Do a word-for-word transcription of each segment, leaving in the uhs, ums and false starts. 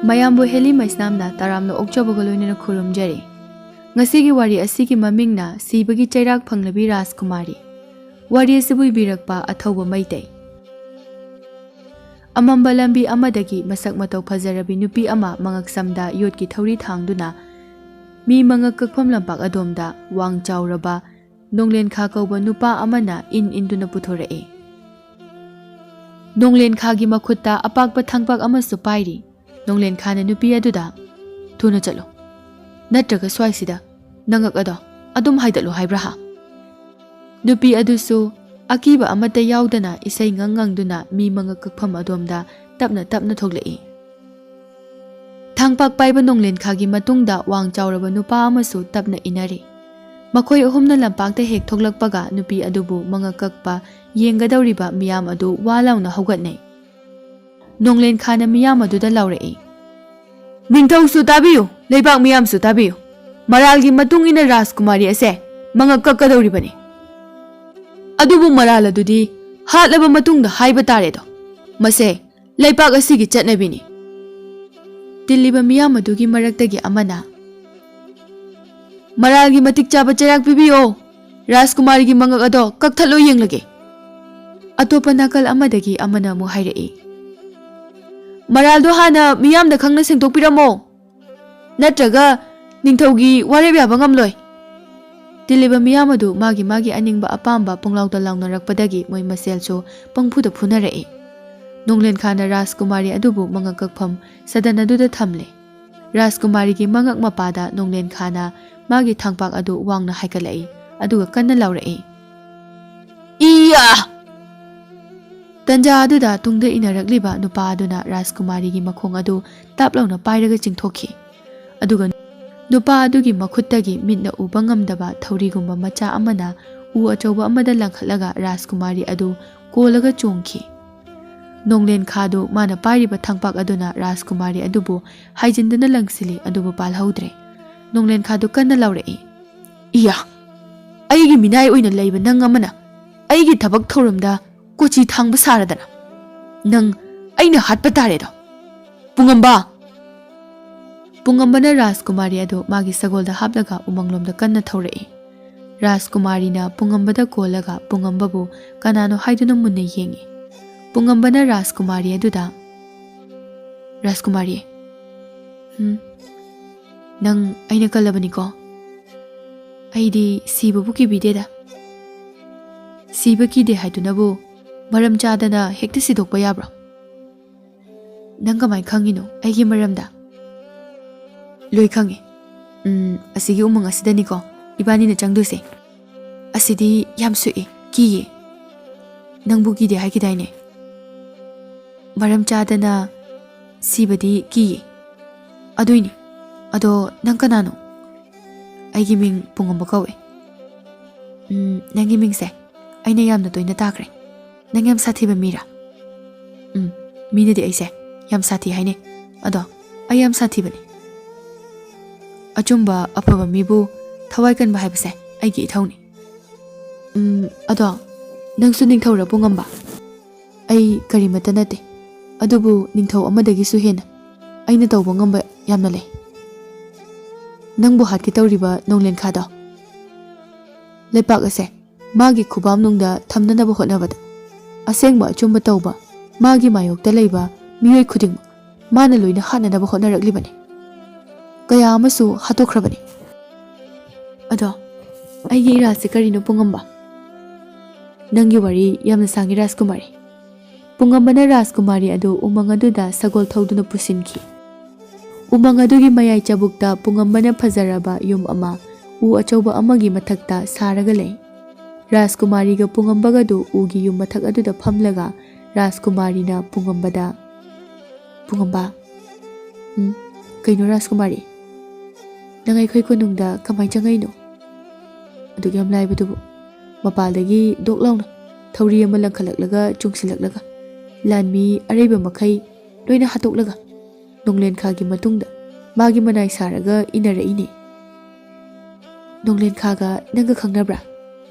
ꯃꯌꯥꯝꯕꯨ ꯍꯦꯂꯤ ꯃꯩꯁꯅꯥꯝꯅ ꯇꯔꯥꯝꯅ ꯑꯣꯛꯆꯕꯒ ꯂꯣꯏꯅꯅ ꯈꯨꯔꯨꯝꯖꯔꯤ꯫ ꯉꯁꯤꯒꯤ ꯋꯥꯔꯤ ꯑꯁꯤꯒꯤ ꯃꯃꯤꯡꯅ ꯁꯤꯕꯒꯤ ꯆꯩꯔꯥꯛ ꯐꯪꯂꯕꯤ ꯔꯥꯖꯀꯨꯃꯥꯔꯤ꯫ ꯋꯥꯔꯤ ꯑꯁꯤꯕꯨ ꯏꯕꯤꯔꯛꯄ ꯑꯊꯧꯕ ꯃꯩꯇꯩ꯫ ꯑꯃꯝꯕ ꯂꯝꯕꯤ ꯑꯃꯗꯒꯤ ꯃꯁꯛ ꯃꯇꯧ ꯐꯖꯔꯕꯤ ꯅꯨꯄꯤ ꯑꯃ ꯃꯉꯛꯁꯝꯗ ꯌꯣꯠꯀꯤ ꯊꯧꯔꯤ ꯊꯥꯡꯗꯨꯅ ꯃꯤ ꯃꯉꯛ ꯀꯛꯐꯝ ꯂꯝꯄꯥꯛ ꯑꯗꯣꯝꯗ ꯋꯥꯡ ꯆꯥꯎꯔꯕ ꯅꯣꯡꯂꯦꯟꯈꯥ ꯀꯧꯕ ꯅꯨꯄꯥ ꯑꯃꯅ ꯏꯟ ꯏꯟꯗꯨꯅ ꯄꯨꯊꯣꯔꯛꯏ꯫ ꯅꯣꯡꯂꯦꯟꯈꯥꯒꯤ ꯃꯈꯨꯠꯇ ꯑꯄꯥꯛꯄ ꯊꯥꯡꯄꯥꯛ ꯑꯃꯁꯨ ꯄꯥꯏꯔꯤ꯫ ꯅꯣꯡꯂꯦꯟꯈꯥꯅ ꯅꯨꯄꯤ ꯑꯗꯨꯗ, "ꯊꯨꯅ ꯆꯠꯂꯨ, ꯅꯠꯇ꯭ꯔꯒ ꯁ꯭ꯋꯥꯏꯁꯤꯗ ꯅꯉꯛ ꯑꯗꯣ ꯑꯗꯨꯝ ꯍꯥꯏꯗꯠꯂꯨ ꯍꯥꯏꯕ꯭ꯔꯥ ꯍꯥ?" ꯅꯨꯄꯤ ꯑꯗꯨꯁꯨ ꯑꯀꯤꯕ ꯑꯃꯠꯇ ꯌꯥꯎꯗꯅ ꯏꯁꯩ ꯉꯪ ꯉꯪꯗꯨꯅ ꯃꯤ ꯃꯉꯛ ꯀꯛꯐꯝ ꯑꯗꯣꯝꯗ ꯇꯞꯅ ꯇꯞꯅ ꯊꯣꯛꯂꯛꯏ꯫ ꯊꯥꯡꯄꯥꯛ ꯄꯥꯏꯕ ꯅꯣꯡꯂꯦꯟꯈꯥꯒꯤ ꯃꯇꯨꯡꯗ ꯋꯥꯡ ꯆꯥꯎꯔꯕ ꯅꯨꯄꯥ ꯑꯃꯁꯨ ꯇꯞꯅ ꯏꯟꯅꯔꯤ꯫ ꯃꯈꯣꯏ ꯑꯍꯨꯝꯅ ꯂꯝꯄꯥꯛꯇ ꯍꯦꯛ ꯊꯣꯛꯂꯛꯄꯒ ꯅꯨꯄꯤ ꯑꯗꯨꯕꯨ ꯃꯉꯛ ꯀꯛꯄ ꯌꯦꯡꯒꯗꯧꯔꯤꯕ ꯃꯤꯌꯥꯝ ꯑꯗꯨ ꯋꯥ ꯂꯥꯎꯅ ꯍꯧꯒꯠꯅꯩ꯫ ꯅꯣꯡꯂꯦꯟꯈꯥꯅ ꯃꯤꯌꯥꯝ ꯑꯗꯨꯗ ꯂꯥꯎꯔꯛꯏ, "ꯅꯤꯡꯊꯧꯁꯨ ꯇꯥꯕꯤꯌꯨ, ꯂꯩꯕꯥꯛ ꯃꯤꯌꯥꯝꯁꯨ ꯇꯥꯕꯤꯌꯨ꯫ ꯃꯔꯥꯜꯒꯤ ꯃꯇꯨꯡ ꯏꯟꯅ ꯔꯥꯖꯀꯨꯃꯥꯔꯤ ꯑꯁꯦ ꯃꯉꯛ ꯀꯛꯀꯗꯧꯔꯤꯕꯅꯤ꯫ ꯑꯗꯨꯕꯨ ꯃꯔꯥꯜ ꯑꯗꯨꯗꯤ ꯍꯥꯠꯂꯕ ꯃꯇꯨꯡꯗ ꯍꯥꯏꯕ ꯇꯥꯔꯦꯗꯣ꯫ ꯃꯁꯦ ꯂꯩꯄꯥꯛ ꯑꯁꯤꯒꯤ ꯆꯠꯅꯕꯤꯅꯤ꯫" ꯇꯤꯜꯂꯤꯕ ꯃꯤꯌꯥꯝ ꯑꯗꯨꯒꯤ ꯃꯔꯛꯇꯒꯤ ꯑꯃꯅ, "ꯃꯔꯥꯜꯒꯤ ꯃꯇꯤꯛ ꯆꯥꯕ ꯆꯩꯔꯥꯛ ꯄꯤꯕꯤꯌꯣ, ꯔꯥꯖꯀꯨꯃꯥꯔꯤꯒꯤ ꯃꯉꯛ ꯑꯗꯣ ꯀꯛꯊꯠꯂꯣ ꯌꯦꯡꯂꯒꯦ꯫" ꯑꯇꯣꯞꯄ ꯅꯥꯀꯜ ꯑꯃꯗꯒꯤ ꯑꯃꯅ ꯑꯃꯨꯛ ꯍꯥꯏꯔꯛꯏ, "ꯃꯔꯥꯜꯗꯣ ꯍꯥꯟꯅ ꯃꯤꯌꯥꯝꯗ ꯈꯪꯅ ꯁꯦꯡꯗꯣꯛꯄꯤꯔꯝꯃꯣ, ꯅꯠꯇ꯭ꯔꯒ ꯅꯤꯡꯊꯧꯒꯤ ꯋꯥꯔꯦꯞ ꯌꯥꯕ ꯉꯝꯂꯣꯏ꯫" ꯇꯤꯜꯂꯤꯕ ꯃꯤꯌꯥꯝ ꯑꯗꯨ ꯃꯥꯒꯤ ꯃꯥꯒꯤ ꯑꯅꯤꯡꯕ ꯑꯄꯥꯝꯕ ꯄꯨꯡꯂꯥꯎꯗ ꯂꯥꯎꯅꯔꯛꯄꯗꯒꯤ ꯃꯣꯏ ꯃꯁꯦꯜꯁꯨ ꯄꯪꯐꯨꯗ ꯐꯨꯅꯔꯛꯏ꯫ ꯅꯣꯡꯂꯦꯟꯈꯥꯅ ꯔꯥꯖꯀꯨꯃꯥꯔꯤ ꯑꯗꯨꯕꯨ ꯃꯉꯛ ꯀꯛꯐꯝ ꯁꯗꯟ ꯑꯗꯨꯗ ꯊꯝꯂꯦ꯫ ꯔꯥꯖꯀꯨꯃꯥꯔꯤꯒꯤ ꯃꯉꯛ ꯃꯄꯥꯗ ꯅꯣꯡꯂꯦꯟꯈꯥꯅ ꯃꯥꯒꯤ ꯊꯥꯡꯄꯥꯛ ꯑꯗꯨ ꯋꯥꯡꯅ ꯍꯥꯏꯒꯠꯂꯛꯏ, ꯑꯗꯨꯒ ꯀꯟꯅ ꯂꯥꯎꯔꯛꯏ, "ꯏꯌꯥ!" ꯇꯟꯖꯥ ꯑꯗꯨꯗ ꯇꯨꯡꯗ ꯏꯟꯅꯔꯛꯂꯤꯕ ꯅꯨꯄꯥ ꯑꯗꯨꯅ ꯔꯥꯖꯀꯨꯃꯥꯔꯤꯒꯤ ꯃꯈꯣꯡ ꯑꯗꯨ ꯇꯥꯞ ꯂꯥꯎꯅ ꯄꯥꯏꯔꯒ ꯆꯤꯡꯊꯣꯛꯈꯤ꯫ ꯑꯗꯨꯒ ꯅꯨꯄꯥ ꯑꯗꯨꯒꯤ ꯃꯈꯨꯠꯇꯒꯤ ꯃꯤꯠꯅ ꯎꯕ ꯉꯝꯗꯕ ꯊꯧꯔꯤꯒꯨꯝꯕ ꯃꯆꯥ ꯑꯃꯅ ꯎ ꯑꯆꯧꯕ ꯑꯃꯗ ꯂꯪꯈꯠꯂꯒ ꯔꯥꯖꯀꯨꯃꯥꯔꯤ ꯑꯗꯨ ꯀꯣꯜꯂꯒ ꯆꯣꯡꯈꯤ꯫ ꯅꯣꯡꯂꯦꯟꯈꯥꯗꯨ ꯃꯥꯅ ꯄꯥꯏꯔꯤꯕ ꯊꯥꯡꯄꯥꯛ ꯑꯗꯨꯅ ꯔꯥꯖꯀꯨꯃꯥꯔꯤ ꯑꯗꯨꯕꯨ ꯍꯥꯏꯖꯤꯟꯗꯨꯅ ꯂꯪꯁꯤꯜꯂꯤ, ꯑꯗꯨꯕꯨ ꯄꯥꯜꯍꯧꯗ꯭ꯔꯦ꯫ ꯅꯣꯡꯂꯦꯟꯈꯥꯗꯨ ꯀꯟꯅ ꯂꯥꯎꯔꯛꯏ, "ꯏꯌꯥ! ꯑꯩꯒꯤ ꯃꯤꯅꯥꯏ ꯑꯣꯏꯅ ꯂꯩꯕ ꯅꯪ ꯑꯃꯅ ꯑꯩꯒꯤ ꯊꯕꯛ ꯊꯧꯔꯝꯗ ꯀꯣꯆꯤ ꯊꯥꯡꯕ ꯁꯥꯔꯗꯅ ꯅꯪ ꯑꯩꯅ ꯍꯥꯠꯄ ꯇꯥꯔꯦꯗꯣ꯫ ꯄꯨꯡꯉꯝꯕ, ꯄꯨꯡꯉꯝꯕꯅ ꯔꯥꯖꯀꯨꯃꯥꯔꯤ ꯑꯗꯨ ꯃꯥꯒꯤ ꯁꯒꯣꯜꯗ ꯍꯥꯞꯂꯒ ꯎꯃꯪꯂꯣꯝꯗ ꯀꯟꯅ ꯊꯧꯔꯛꯏ꯫ ꯔꯥꯖꯀꯨꯃꯥꯔꯤꯅ ꯄꯨꯡꯉꯝꯕꯗ ꯀꯣꯜꯂꯒ ꯄꯨꯡꯉꯝꯕꯕꯨ ꯀꯅꯥꯅꯣ ꯍꯥꯏꯗꯨꯅ ꯃꯨꯟꯅ ꯌꯦꯡꯏ꯫ ꯄꯨꯡꯉꯝꯕꯅ ꯔꯥꯖꯀꯨꯃꯥꯔꯤ ꯑꯗꯨꯗ, "ꯔꯥꯖꯀꯨꯃꯥꯔꯤ, ꯎꯝ, ꯅꯪ ꯑꯩꯅ ꯀꯜꯂꯕꯅꯤꯀꯣ꯫ ꯑꯩꯗꯤ ꯁꯤꯕꯕꯨ ꯀꯤꯕꯤꯗꯦꯗ꯫ ꯁꯤꯕ ꯀꯤꯗꯦ ꯍꯥꯏꯗꯨꯅꯕꯨ ꯃꯔꯝ ꯆꯥꯗꯅ ꯍꯦꯛꯇ ꯁꯤꯗꯣꯛꯄ ꯌꯥꯕ꯭ꯔꯣ? ꯅꯪ ꯀꯃꯥꯏ ꯈꯪꯉꯤꯅꯣ ꯑꯩꯒꯤ ꯃꯔꯝꯗ?" "ꯂꯣꯏ ꯈꯪꯉꯤ꯫ ꯎꯝ, ꯑꯁꯤꯒꯤ ꯎꯃꯪ ꯑꯁꯤꯗꯅꯤꯀꯣ ꯏꯕꯥꯅꯤꯅ ꯆꯪꯗꯣꯏꯁꯦ꯫ ꯑꯁꯤꯗꯤ ꯌꯥꯝ ꯁꯣꯛꯏ, ꯀꯤꯌꯦ꯫ ꯅꯪꯕꯨ ꯀꯤꯗꯦ ꯍꯥꯏꯈꯤꯗꯥꯏꯅꯦ? ꯃꯔꯝ ꯆꯥꯗꯅ ꯁꯤꯕꯗꯤ ꯀꯤꯌꯦ꯫ ꯑꯗꯨꯏꯅꯤ꯫ ꯑꯗꯣ ꯅꯪ ꯀꯅꯥꯅꯣ?" "ꯑꯩꯒꯤ ꯃꯤꯡ ꯄꯨꯡꯉꯝꯕ ꯀꯧꯏ꯫" "ꯎꯝ, ꯅꯪꯒꯤ ꯃꯤꯡꯁꯦ ꯑꯩꯅ ꯌꯥꯝꯅ ꯇꯣꯏꯅ ꯇꯥꯈ꯭ꯔꯦ꯫ ꯅꯪ ꯌꯥꯝ ꯁꯥꯊꯤꯕ ꯃꯤꯔꯥ?" "ꯎꯝ, ꯃꯤꯅꯗꯤ ꯑꯩꯁꯦ ꯌꯥꯝ ꯁꯥꯊꯤ ꯍꯥꯏꯅꯩ꯫ ꯑꯗꯣ ꯑꯩ ꯌꯥꯝ ꯁꯥꯊꯤꯕꯅꯤ꯫ ꯑꯆꯨꯝꯕ ꯑꯐꯕ ꯃꯤꯕꯨ ꯊꯋꯥꯏ ꯀꯟꯕ ꯍꯥꯏꯕꯁꯦ ꯑꯩꯒꯤ ꯏꯊꯧꯅꯤ꯫" "ꯎꯝ, ꯑꯗꯣ ꯅꯪꯁꯨ ꯅꯤꯡꯊꯧꯔ ꯄꯨꯡꯉꯝꯕ?" "ꯑꯩ ꯀꯔꯤꯃꯠꯇ ꯅꯠꯇꯦ, ꯑꯗꯨꯕꯨ ꯅꯤꯡꯊꯧ ꯑꯃꯗꯒꯤꯁꯨ ꯍꯦꯟꯅ ꯑꯩꯅ ꯇꯧꯕ ꯉꯝꯕ ꯌꯥꯝꯅ ꯂꯩ꯫ ꯅꯪꯕꯨ ꯍꯥꯠꯀꯦ ꯇꯧꯔꯤꯕ ꯅꯣꯡꯂꯦꯟꯈꯥꯗꯣ ꯂꯩꯄꯥꯛ ꯑꯁꯦ ꯃꯥꯒꯤ ꯈꯨꯕꯥꯝꯅꯨꯡꯗ ꯊꯝꯅꯅꯕ ꯍꯣꯠꯅꯕꯗ, ꯑꯁꯦꯡꯕ ꯑꯆꯨꯝꯕ ꯇꯧꯕ ꯃꯥꯒꯤ ꯃꯥꯌꯣꯛꯇ ꯂꯩꯕ ꯃꯤꯑꯣꯏ ꯈꯨꯗꯤꯡꯃꯛ ꯃꯥꯅ ꯂꯣꯏꯅ ꯍꯥꯠꯅꯅꯕ ꯍꯣꯠꯅꯔꯛꯂꯤꯕꯅꯤ꯫ ꯀꯌꯥ ꯑꯃꯁꯨ ꯍꯥꯠꯇꯣꯛꯈ꯭ꯔꯕꯅꯤ꯫ ꯑꯗꯣ ꯑꯩꯒꯤ ꯏꯔꯥꯜꯁꯦ ꯀꯔꯤꯅꯣ ꯄꯨꯡꯉꯝꯕ?" "ꯅꯪꯒꯤ ꯋꯥꯔꯤ ꯌꯥꯝꯅ ꯁꯥꯡꯉꯤ ꯔꯥꯖꯀꯨꯃꯥꯔꯤ꯫" ꯄꯨꯡꯉꯝꯕꯅ ꯔꯥꯖꯀꯨꯃꯥꯔꯤ ꯑꯗꯨ ꯎꯃꯪ ꯑꯗꯨꯗ ꯁꯒꯣꯜ ꯊꯧꯗꯨꯅ ꯄꯨꯁꯤꯟꯈꯤ꯫ ꯎꯃꯪ ꯑꯗꯨꯒꯤ ꯃꯌꯥꯏ ꯆꯕꯨꯛꯇ ꯄꯨꯡꯉꯝꯕꯅ ꯐꯖꯔꯕ ꯌꯨꯝ ꯑꯃ ꯎ ꯑꯆꯧꯕ ꯑꯃꯒꯤ ꯃꯊꯛꯇ ꯁꯥꯔꯒ ꯂꯩ꯫ ꯔꯥꯖꯀꯨꯃꯥꯔꯤꯒ ꯄꯨꯡꯉꯝꯕꯒꯗꯨ ꯎꯒꯤ ꯌꯨꯝ ꯃꯊꯛ ꯑꯗꯨꯗ ꯐꯝꯂꯒ ꯔꯥꯖꯀꯨꯃꯥꯔꯤꯅ ꯄꯨꯡꯉꯝꯕꯗ, "ꯄꯨꯡꯉꯝꯕ꯫" "ꯎꯝ, ꯀꯩꯅꯣ ꯔꯥꯖꯀꯨꯃꯥꯔꯤ? ꯅꯪ ꯑꯩꯈꯣꯏ ꯀꯣꯅꯨꯡꯗ ꯀꯃꯥꯏ ꯆꯪꯉꯛꯏꯅꯣ? ꯑꯗꯨꯛ ꯌꯥꯝ ꯂꯥꯏꯕꯗꯨꯕꯨ?" ꯃꯄꯥꯜꯗꯒꯤ ꯗꯣꯛ ꯂꯥꯎꯅ ꯊꯧꯔꯤ ꯑꯃ ꯂꯪꯈꯠꯂꯛꯂꯒ ꯆꯨꯡꯁꯤꯜꯂꯛꯂꯒ ꯂꯥꯟꯃꯤ ꯑꯔꯩꯕ ꯃꯈꯩ ꯂꯣꯏꯅ ꯍꯥꯠꯇꯣꯛꯂꯒ ꯅꯣꯡꯂꯦꯟꯈꯥꯒꯤ ꯃꯇꯨꯡꯗ ꯃꯥꯒꯤ ꯃꯅꯥꯏ ꯁꯥꯔꯒ ꯏꯟꯅꯔꯛꯏꯅꯦ꯫ "ꯅꯣꯡꯂꯦꯟꯈꯥꯒ ꯅꯪꯒ ꯈꯪꯅꯕ꯭ꯔꯥ?"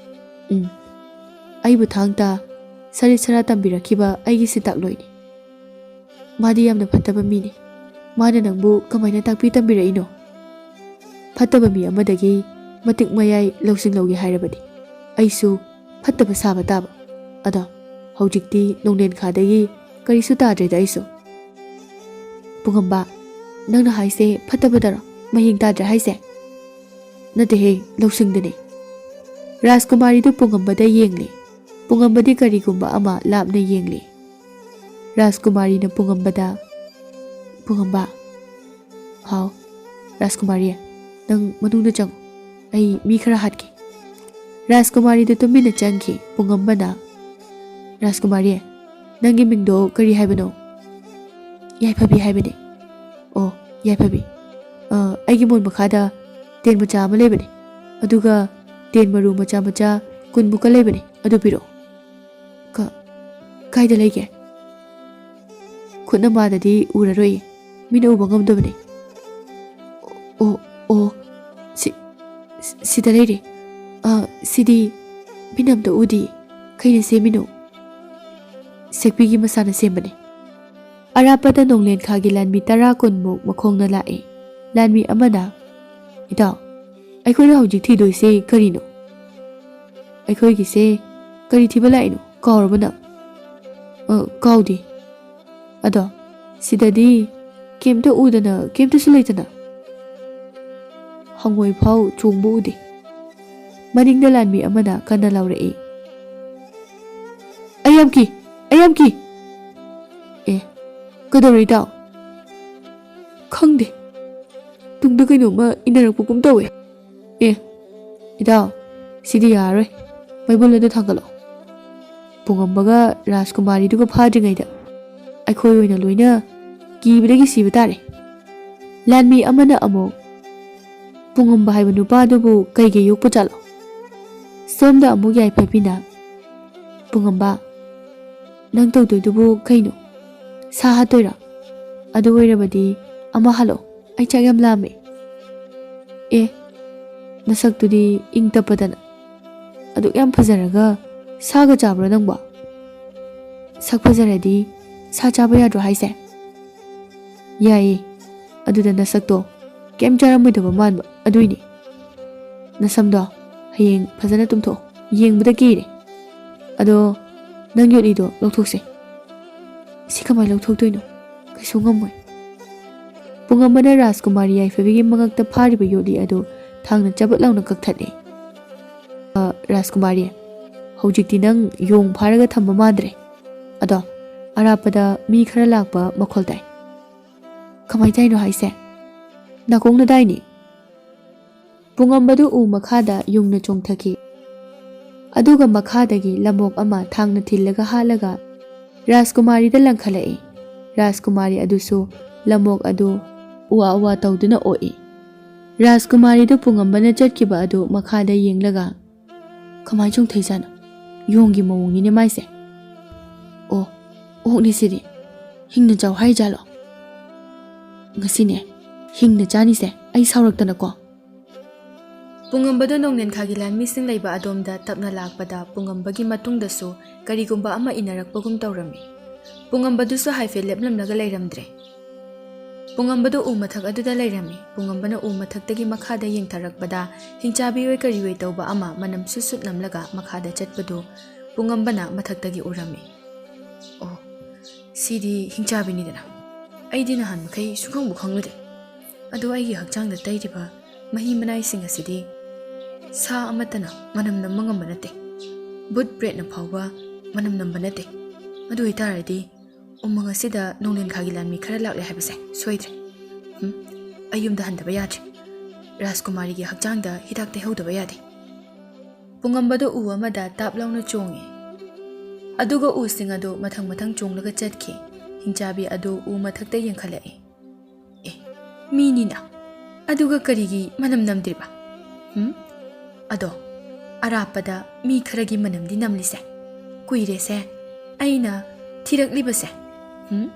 "ꯎꯝ, ꯑꯩꯕꯨ ꯊꯥꯡ ꯇꯥ ꯁꯔꯤꯠ ꯁꯔꯥ ꯇꯝꯕꯤꯔꯛꯈꯤꯕ ꯑꯩꯒꯤ ꯁꯤꯟꯇꯥꯛꯂꯣꯏꯅꯤ꯫ ꯃꯥꯗꯤ ꯌꯥꯝꯅ ꯐꯠꯇꯕ ꯃꯤꯅꯤ꯫ ꯃꯥꯅ ꯅꯪꯕꯨ ꯀꯃꯥꯏꯅ ꯇꯥꯛꯄꯤ ꯇꯝꯕꯤꯔꯛꯏꯅꯣ? ꯐꯠꯇꯕ ꯃꯤ ꯑꯃꯗꯒꯤ ꯃꯇꯤꯛ ꯃꯌꯥꯏ ꯂꯧꯁꯤꯡ ꯂꯧꯒꯦ ꯍꯥꯏꯔꯕꯗꯤ ꯑꯩꯁꯨ ꯐꯠꯇꯕ ꯁꯥꯕ ꯇꯥꯕ꯫ ꯑꯗꯣ ꯍꯧꯖꯤꯛꯇꯤ ꯅꯣꯡꯂꯦꯟꯈꯥꯗꯒꯤ ꯀꯔꯤꯁꯨ ꯇꯥꯗ꯭ꯔꯦꯗ ꯑꯩꯁꯨ꯫ ꯄꯨꯡꯉꯝꯕ, ꯅꯪꯅ ꯍꯥꯏꯁꯦ ꯐꯠꯇꯕꯗꯔꯣ? ꯃꯍꯤꯡ ꯇꯥꯗ꯭ꯔꯦ ꯍꯥꯏꯁꯦ? ꯅꯠꯇꯦꯍꯦ, ꯂꯧꯁꯤꯡꯗꯅꯦ꯫ ꯔꯥꯖꯀꯨꯃꯥꯔꯤꯗꯨ ꯄꯨꯡꯉꯝꯕꯗ ꯌꯦꯡꯂꯦ꯫ ꯄꯨꯡꯉꯝꯕꯗꯤ ꯀꯔꯤꯒꯨꯝꯕ ꯑꯃ ꯂꯥꯞꯅ ꯌꯦꯡꯂꯤ꯫ ꯔꯥꯖꯀꯨꯃꯥꯔꯤꯅ ꯄꯨꯡꯉꯝꯕꯗ, "ꯄꯨꯡꯉꯝꯕ꯫" "ꯍꯥꯎ꯫" "ꯔꯥꯖꯀꯨꯃꯥꯔꯤ, ꯅꯪ ꯃꯅꯨꯡꯗ ꯆꯪꯉꯨ꯫ ꯑꯩ ꯃꯤ ꯈꯔ ꯍꯥꯠꯀꯦ꯫" ꯔꯥꯖꯀꯨꯃꯥꯔꯤꯗꯨ ꯇꯨꯃꯤꯟꯅ ꯆꯪꯈꯤ꯫ ꯄꯨꯡꯉꯝꯕꯅ, "ꯔꯥꯖꯀꯨꯃꯥꯔꯤ, ꯅꯪꯒꯤ ꯃꯤꯡꯗꯣ ꯀꯔꯤ ꯍꯥꯏꯕꯅꯣ?" "ꯌꯥꯏꯐꯕꯤ ꯍꯥꯏꯕꯅꯦ꯫" "ꯑꯣ, ꯌꯥꯏꯐꯕꯤ꯫ ꯑ, ꯑꯩꯒꯤ ꯃꯣꯟ ꯃꯈꯥꯗ ꯇꯦꯟ ꯃꯆꯥ ꯑꯃ ꯂꯩꯕꯅꯦ꯫ ꯑꯗꯨꯒ ꯇꯦꯟ ꯃꯔꯨ ꯃꯆꯥ ꯃꯆꯥ ꯀꯨꯟꯃꯨꯛꯀ ꯂꯩꯕꯅꯦ꯫ ꯑꯗꯨ ꯄꯤꯔꯛꯑꯣ꯫" "ꯀ-, ꯀꯥꯏꯗ ꯂꯩꯒꯦ?" "ꯈꯨꯠꯅ ꯃꯥꯗꯗꯤ ꯎꯔꯔꯣꯏꯌꯦ꯫ ꯃꯤꯅ ꯎꯕ ꯉꯝꯗꯕꯅꯦ꯫" "ꯑꯣ, ꯑꯣ, ꯁꯤ-, ꯁꯤꯗ ꯂꯩꯔꯦ꯫ ꯑ, ꯁꯤꯗꯤ ꯃꯤꯅ ꯑꯝꯇ ꯎꯗꯤ꯫ ꯀꯩꯅ ꯁꯦꯝꯃꯤꯅꯣ?" "ꯁꯦꯛꯄꯤꯒꯤ ꯃꯁꯥꯅ ꯁꯦꯝꯕꯅꯦ꯫" ꯑꯔꯥꯞꯄꯗ ꯅꯣꯡꯂꯦꯟꯈꯥꯒꯤ ꯂꯥꯟꯃꯤ ꯇꯔꯥ ꯀꯨꯟꯃꯨꯛ ꯃꯈꯣꯡꯅ ꯂꯥꯛꯏ꯫ ꯂꯥꯟꯃꯤ ꯑꯃꯅ, "ꯏꯇꯥꯎ, ꯑꯩꯈꯣꯏꯅ ꯍꯧꯖꯤꯛ ꯊꯤꯗꯣꯏꯁꯦ ꯀꯔꯤꯅꯣ? ꯑꯩꯈꯣꯏꯒꯤꯁꯦ ꯀꯔꯤ ꯊꯤꯕ ꯂꯥꯛꯏꯅꯣ? ꯀꯥꯎꯔꯕ ꯅꯪ?" "ꯑ, ꯀꯥꯎꯗꯦ꯫ ꯑꯗꯣ ꯁꯤꯗꯗꯤ ꯀꯩꯝꯇ ꯎꯗꯅ, ꯀꯩꯝꯇꯁꯨ ꯂꯩꯇꯅ ꯍꯪꯉꯣꯏ ꯐꯥꯎ ꯆꯣꯡꯕ ꯎꯗꯦ꯫" ꯃꯅꯤꯡꯗ ꯂꯥꯟꯃꯤ ꯑꯃꯅ ꯀꯟꯅ ꯂꯥꯎꯔꯛꯏ꯫ "ꯑꯩ ꯌꯥꯝ ꯀꯤ! ꯑꯩ ꯌꯥꯝ ꯀꯤ!" "ꯑꯦ, ꯀꯩꯗꯧꯔꯦ ꯏꯇꯥꯎ?" "ꯈꯪꯗꯦ꯫ ꯇꯨꯡꯗ ꯀꯩꯅꯣꯝꯃ ꯏꯟꯅꯔꯛꯄꯒꯨꯝ ꯇꯧꯋꯦ꯫" "ꯑꯦ, ꯏꯇꯥꯎ, ꯁꯤꯗꯤ ꯌꯥꯔꯔꯣꯏ꯫ ꯃꯩꯕꯨꯜ ꯑꯗꯨ ꯊꯥꯡꯒꯠꯂꯣ꯫ ꯄꯨꯡꯉꯝꯕꯒ ꯔꯥꯖꯀꯨꯃꯥꯔꯤꯗꯨꯒ ꯐꯥꯗ꯭ꯔꯤꯉꯩꯗ ꯑꯩꯈꯣꯏ ꯑꯣꯏꯅ ꯂꯣꯏꯅ ꯀꯤꯕꯗꯒꯤ ꯁꯤꯕ ꯇꯥꯔꯦ꯫" ꯂꯥꯟꯃꯤ ꯑꯃꯅ ꯑꯃꯨꯛ, "ꯄꯨꯡꯉꯝꯕ ꯍꯥꯏꯕ ꯅꯨꯄꯥꯗꯨꯕꯨ ꯀꯩꯒꯤ ꯌꯣꯛꯄ ꯖꯥꯠꯂꯣ?" ꯁꯣꯝꯗ ꯑꯃꯨꯛ ꯌꯥꯏꯐꯕꯤꯅ, "ꯄꯨꯡꯉꯝꯕ, ꯅꯪ ꯇꯧꯗꯣꯏꯗꯨꯕꯨ ꯀꯩꯅꯣ? ꯁꯥ ꯍꯥꯠꯇꯣꯏꯔꯥ? ꯑꯗꯨ ꯑꯣꯏꯔꯕꯗꯤ ꯑꯃ ꯍꯥꯠꯂꯣ꯫ ꯑꯩ ꯆꯥꯛ ꯌꯥꯝ ꯂꯥꯝꯃꯦ꯫" "ꯑꯦ, ꯅꯁꯛꯇꯨꯗꯤ ꯏꯪ ꯇꯞꯄꯗꯅ꯫ ꯑꯗꯨꯛ ꯌꯥꯝ ꯐꯖꯔꯒ ꯁꯥꯒ ꯆꯥꯕ꯭ꯔꯣ ꯅꯪꯕꯣ? ꯁꯛ ꯐꯖꯔꯗꯤ ꯁꯥ ꯆꯥꯕ ꯌꯥꯗ꯭ꯔꯣ ꯍꯥꯏꯁꯦ?" ꯌꯥꯏꯌꯦ꯫ ꯑꯗꯨꯗ ꯅꯁꯛꯇꯣ ꯀꯩꯝ ꯆꯥꯔꯝꯃꯣꯏꯗꯕ ꯃꯥꯟꯕ ꯑꯗꯨꯏꯅꯦ꯫ ꯅꯁꯝꯗꯣ ꯍꯌꯦꯡ ꯐꯖꯅ ꯇꯨꯝꯊꯣꯛꯑꯣ, ꯌꯦꯡꯕꯗ ꯀꯤꯔꯦ꯫ ꯑꯗꯣ ꯅꯪ ꯌꯣꯠꯂꯤꯗꯣ ꯂꯧꯊꯣꯛꯁꯦ꯫ ꯁꯤ ꯀꯃꯥꯏꯅ ꯂꯧꯊꯣꯛꯇꯣꯏꯅꯣ? ꯀꯩꯁꯨ ꯉꯝꯃꯣꯏ꯫ ꯄꯨꯡꯉꯝꯕꯅ ꯔꯥꯖꯀꯨꯃꯥꯔꯤ ꯌꯥꯏꯐꯕꯤꯒꯤ ꯃꯉꯛꯇ ꯐꯥꯔꯤꯕ ꯌꯣꯠꯂꯤ ꯑꯗꯨ ꯊꯥꯡꯅ ꯆꯕꯠ ꯂꯥꯎꯅ ꯀꯛꯊꯠꯂꯦ꯫ "ꯑ, ꯔꯥꯖꯀꯨꯃꯥꯔꯤ, ꯍꯧꯖꯤꯛꯇꯤ ꯅꯪ ꯌꯣꯡ ꯐꯥꯔꯒ ꯊꯝꯕ ꯃꯥꯟꯗ꯭ꯔꯦ꯫ ꯑꯗꯣ ꯑꯔꯥꯞꯄꯗ ꯃꯤ ꯈꯔ ꯂꯥꯛꯄ ꯃꯈꯣꯜ ꯇꯥꯏ꯫ ꯀꯃꯥꯏ ꯇꯧꯔꯤꯅꯣ ꯍꯥꯏꯁꯦ? ꯅꯥꯀꯣꯡꯅꯗꯥꯏꯅꯦ?" ꯄꯨꯡꯉꯝꯕꯗꯨ ꯎ ꯃꯈꯥꯗ ꯌꯨꯡꯅ ꯆꯣꯡꯊꯈꯤ꯫ ꯑꯗꯨꯒ ꯃꯈꯥꯗꯒꯤ ꯂꯝꯑꯣꯛ ꯑꯃ ꯊꯥꯡꯅ ꯊꯤꯜꯂꯒ ꯍꯥꯠꯂꯒ ꯔꯥꯖꯀꯨꯃꯥꯔꯤꯗ ꯂꯪꯈꯠꯂꯛꯏ꯫ ꯔꯥꯖꯀꯨꯃꯥꯔꯤ ꯑꯗꯨꯁꯨ ꯂꯝꯑꯣꯛ ꯑꯗꯨ ꯎꯋꯥ ꯎꯋꯥ ꯇꯧꯗꯨꯅ ꯑꯣꯛꯏ꯫ ꯔꯥꯖꯀꯨꯃꯥꯔꯤꯗꯨ ꯄꯨꯡꯉꯝꯕꯅ ꯆꯠꯈꯤꯕ ꯑꯗꯨ ꯃꯈꯥꯗ ꯌꯦꯡꯂꯒ, "ꯀꯃꯥꯏꯅ ꯆꯣꯡꯊꯩꯖꯥꯠꯅꯣ? ꯌꯣꯡꯒꯤ ꯃꯑꯣꯡꯅꯤꯅꯦ ꯃꯥꯏꯁꯦ꯫ ꯑꯣ, ꯑꯣꯛꯅꯤ ꯁꯤꯗꯤ꯫ ꯍꯤꯡꯅ ꯆꯥꯎ ꯍꯥꯏꯖꯥꯠꯂꯣ? ꯉꯁꯤꯅꯦ ꯍꯤꯡꯅ ꯆꯥꯅꯤꯁꯦ ꯑꯩ ꯁꯥꯎꯔꯛꯇꯅꯀꯣ꯫" ꯄꯨꯡꯉꯝꯕꯗꯨ ꯅꯣꯡꯂꯦꯟꯈꯥꯒꯤ ꯂꯥꯟꯃꯤꯁꯤꯡ ꯂꯩꯕ ꯑꯗꯣꯝꯗ ꯇꯞꯅ ꯂꯥꯛꯄꯗ ꯄꯨꯡꯉꯝꯕꯒꯤ ꯃꯇꯨꯡꯗꯁꯨ ꯀꯔꯤꯒꯨꯝꯕ ꯑꯃ ꯏꯟꯅꯔꯛꯄꯒꯨꯝ ꯇꯧꯔꯝꯃꯤ꯫ ꯄꯨꯡꯉꯝꯕꯗꯨꯁꯨ ꯍꯥꯏꯐꯦꯠ ꯂꯦꯞꯂꯝꯂꯒ ꯂꯩꯔꯝꯗ꯭ꯔꯦ꯫ ꯄꯨꯡꯉꯝꯕꯗꯨ ꯎ ꯃꯊꯛ ꯑꯗꯨꯗ ꯂꯩꯔꯝꯃꯤ꯫ ꯄꯨꯡꯉꯝꯕꯅ ꯎ ꯃꯊꯛꯇꯒꯤ ꯃꯈꯥꯗ ꯌꯦꯡꯊꯔꯛꯄꯗ ꯍꯤꯡꯆꯥꯕꯤ ꯑꯣꯏ ꯀꯔꯤ ꯑꯣꯏ ꯇꯧꯕ ꯑꯃ ꯃꯅꯝ ꯁꯨꯠ ꯁꯨꯠ ꯅꯝꯂꯒ ꯃꯈꯥꯗ ꯆꯠꯄꯗꯨ ꯄꯨꯡꯉꯝꯕꯅ ꯃꯊꯛꯇꯒꯤ ꯎꯔꯝꯃꯤ꯫ "ꯑꯣ, ꯁꯤꯗꯤ ꯍꯤꯡꯆꯥꯕꯤꯅꯤꯗꯅ꯫ ꯑꯩꯗꯤ ꯅꯍꯥꯟ ꯃꯈꯩ ꯁꯨꯡꯈꯪꯕꯨ ꯈꯪꯂꯨꯗꯦ꯫ ꯑꯗꯣ ꯑꯩꯒꯤ ꯍꯛꯆꯥꯡꯗ ꯇꯩꯔꯤꯕ ꯃꯍꯤ ꯃꯅꯥꯏꯁꯤꯡ ꯑꯁꯤꯗꯤ ꯁꯥ ꯑꯃꯠꯇꯅ ꯃꯅꯝ ꯅꯝꯕ ꯉꯝꯕ ꯅꯠꯇꯦ꯫ ꯕꯨꯠ ꯄ꯭ꯔꯦꯠꯅ ꯐꯥꯎꯕ ꯃꯅꯝ ꯅꯝꯕ ꯅꯠꯇꯦ꯫ ꯑꯗꯨ ꯑꯣꯏꯇꯥꯔꯗꯤ ꯎꯃꯪ ꯑꯁꯤꯗ ꯅꯣꯡꯂꯦꯟꯈꯥꯒꯤ ꯂꯥꯟꯃꯤ ꯈꯔ ꯂꯥꯛꯂꯦ ꯍꯥꯏꯕꯁꯦ ꯁꯣꯏꯗ꯭ꯔꯦ꯫ ꯎꯝ, ꯑꯩ ꯌꯨꯝꯗ ꯍꯟꯗꯕ ꯌꯥꯗ꯭ꯔꯦ꯫ ꯔꯥꯖꯀꯨꯃꯥꯔꯤꯒꯤ ꯍꯛꯆꯥꯡꯗ ꯍꯤꯗꯥꯛ ꯇꯩꯍꯧꯗꯕ ꯌꯥꯗꯦ꯫" ꯄꯨꯡꯉꯝꯕꯗꯨ ꯎ ꯑꯃꯗ ꯇꯥꯞ ꯂꯥꯎꯅ ꯆꯣꯡꯉꯤ꯫ ꯑꯗꯨꯒ ꯎꯁꯤꯡ ꯑꯗꯨ ꯃꯊꯪ ꯃꯊꯪ ꯆꯣꯡꯂꯒ ꯆꯠꯈꯤ꯫ ꯍꯤꯡꯆꯥꯕꯤ ꯑꯗꯨ ꯎ ꯃꯊꯛꯇ ꯌꯦꯡꯈꯠꯂꯛꯏ꯫ "ꯑꯦ, ꯃꯤꯅꯤꯅ꯫ ꯑꯗꯨꯒ ꯀꯔꯤꯒꯤ ꯃꯅꯝ ꯅꯝꯗ꯭ꯔꯤꯕ? ꯍꯨꯝ? ꯑꯗꯣ, ꯑꯔꯥꯞꯄꯗ ꯃꯤ ꯈꯔꯒꯤ ꯃꯅꯝꯗꯤ ꯅꯝꯂꯤꯁꯦ꯫ ꯀꯨꯏꯔꯦꯁꯦ ꯑꯩꯅ ꯊꯤꯔꯛꯂꯤꯕꯁꯦ꯫ ꯍꯨꯝ?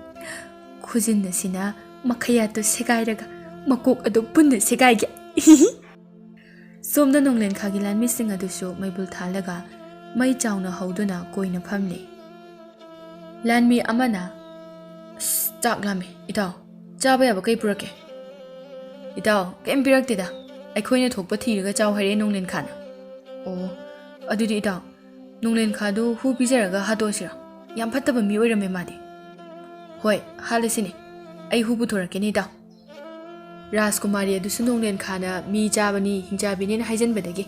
ꯈꯨꯖꯤꯟ ꯑꯁꯤꯅ ꯃꯈꯌꯥꯠꯇꯨ ꯁꯦꯒꯥꯏꯔꯒ ꯃꯀꯣꯛ ꯑꯗꯨ ꯄꯨꯟꯅ ꯁꯦꯒꯥꯏꯒꯦ꯫" ꯁꯣꯝꯗ ꯅꯣꯡꯂꯦꯟꯈꯥꯒꯤ ꯂꯥꯟꯃꯤꯁꯤꯡ ꯑꯗꯨꯁꯨ ꯃꯩꯕꯨꯜ ꯊꯥꯜꯂꯒ ꯃꯩ ꯆꯥꯎꯅ ꯍꯧꯗꯨꯅ ꯀꯣꯏꯅ ꯐꯝꯂꯤ꯫ ꯂꯥꯟꯃꯤ ꯑꯃꯅ, "ꯑꯁ, ꯆꯥꯛ ꯂꯥꯝꯃꯦ, ꯏꯇꯥꯎ꯫ ꯆꯥꯕ ꯌꯥꯕ ꯀꯩ ꯄꯨꯔꯛꯀꯦ? ꯏꯇꯥꯎ, ꯀꯩꯝ ꯄꯤꯔꯛꯇꯦꯗ꯫ ꯑꯩꯈꯣꯏꯅ ꯊꯣꯛꯄ ꯊꯤꯔꯒ ꯆꯥꯎ ꯍꯥꯏꯔꯛꯑꯦ ꯅꯣꯡꯂꯦꯟꯈꯥꯅ꯫ ꯑꯣ, ꯑꯗꯨꯗꯤ ꯏꯇꯥꯎ, ꯅꯣꯡꯂꯦꯟꯈꯥꯗꯨ ꯍꯨ ꯄꯤꯖꯔꯒ ꯍꯥꯠꯇꯣꯛꯑꯁꯤꯔꯣ? ꯌꯥꯝ ꯐꯠꯇꯕ ꯃꯤ ꯑꯣꯏꯔꯝꯃꯦ ꯃꯥꯗꯤ꯫ ꯍꯣꯏ, ꯍꯥꯠꯂꯁꯤꯅꯦ꯫ ꯑꯩ ꯍꯨ ꯄꯨꯊꯣꯔꯛꯀꯦꯅꯦ ꯏꯇꯥꯎ꯫ ꯔꯥꯖꯀꯨꯃꯥꯔꯤ ꯑꯗꯨꯁꯨ ꯅꯣꯡꯂꯦꯟꯈꯥꯅ ꯃꯤ ꯆꯥꯕꯅꯤ, ꯍꯤꯡꯆꯥꯕꯤꯅꯦꯅ ꯍꯥꯏꯖꯟꯕꯗꯒꯤ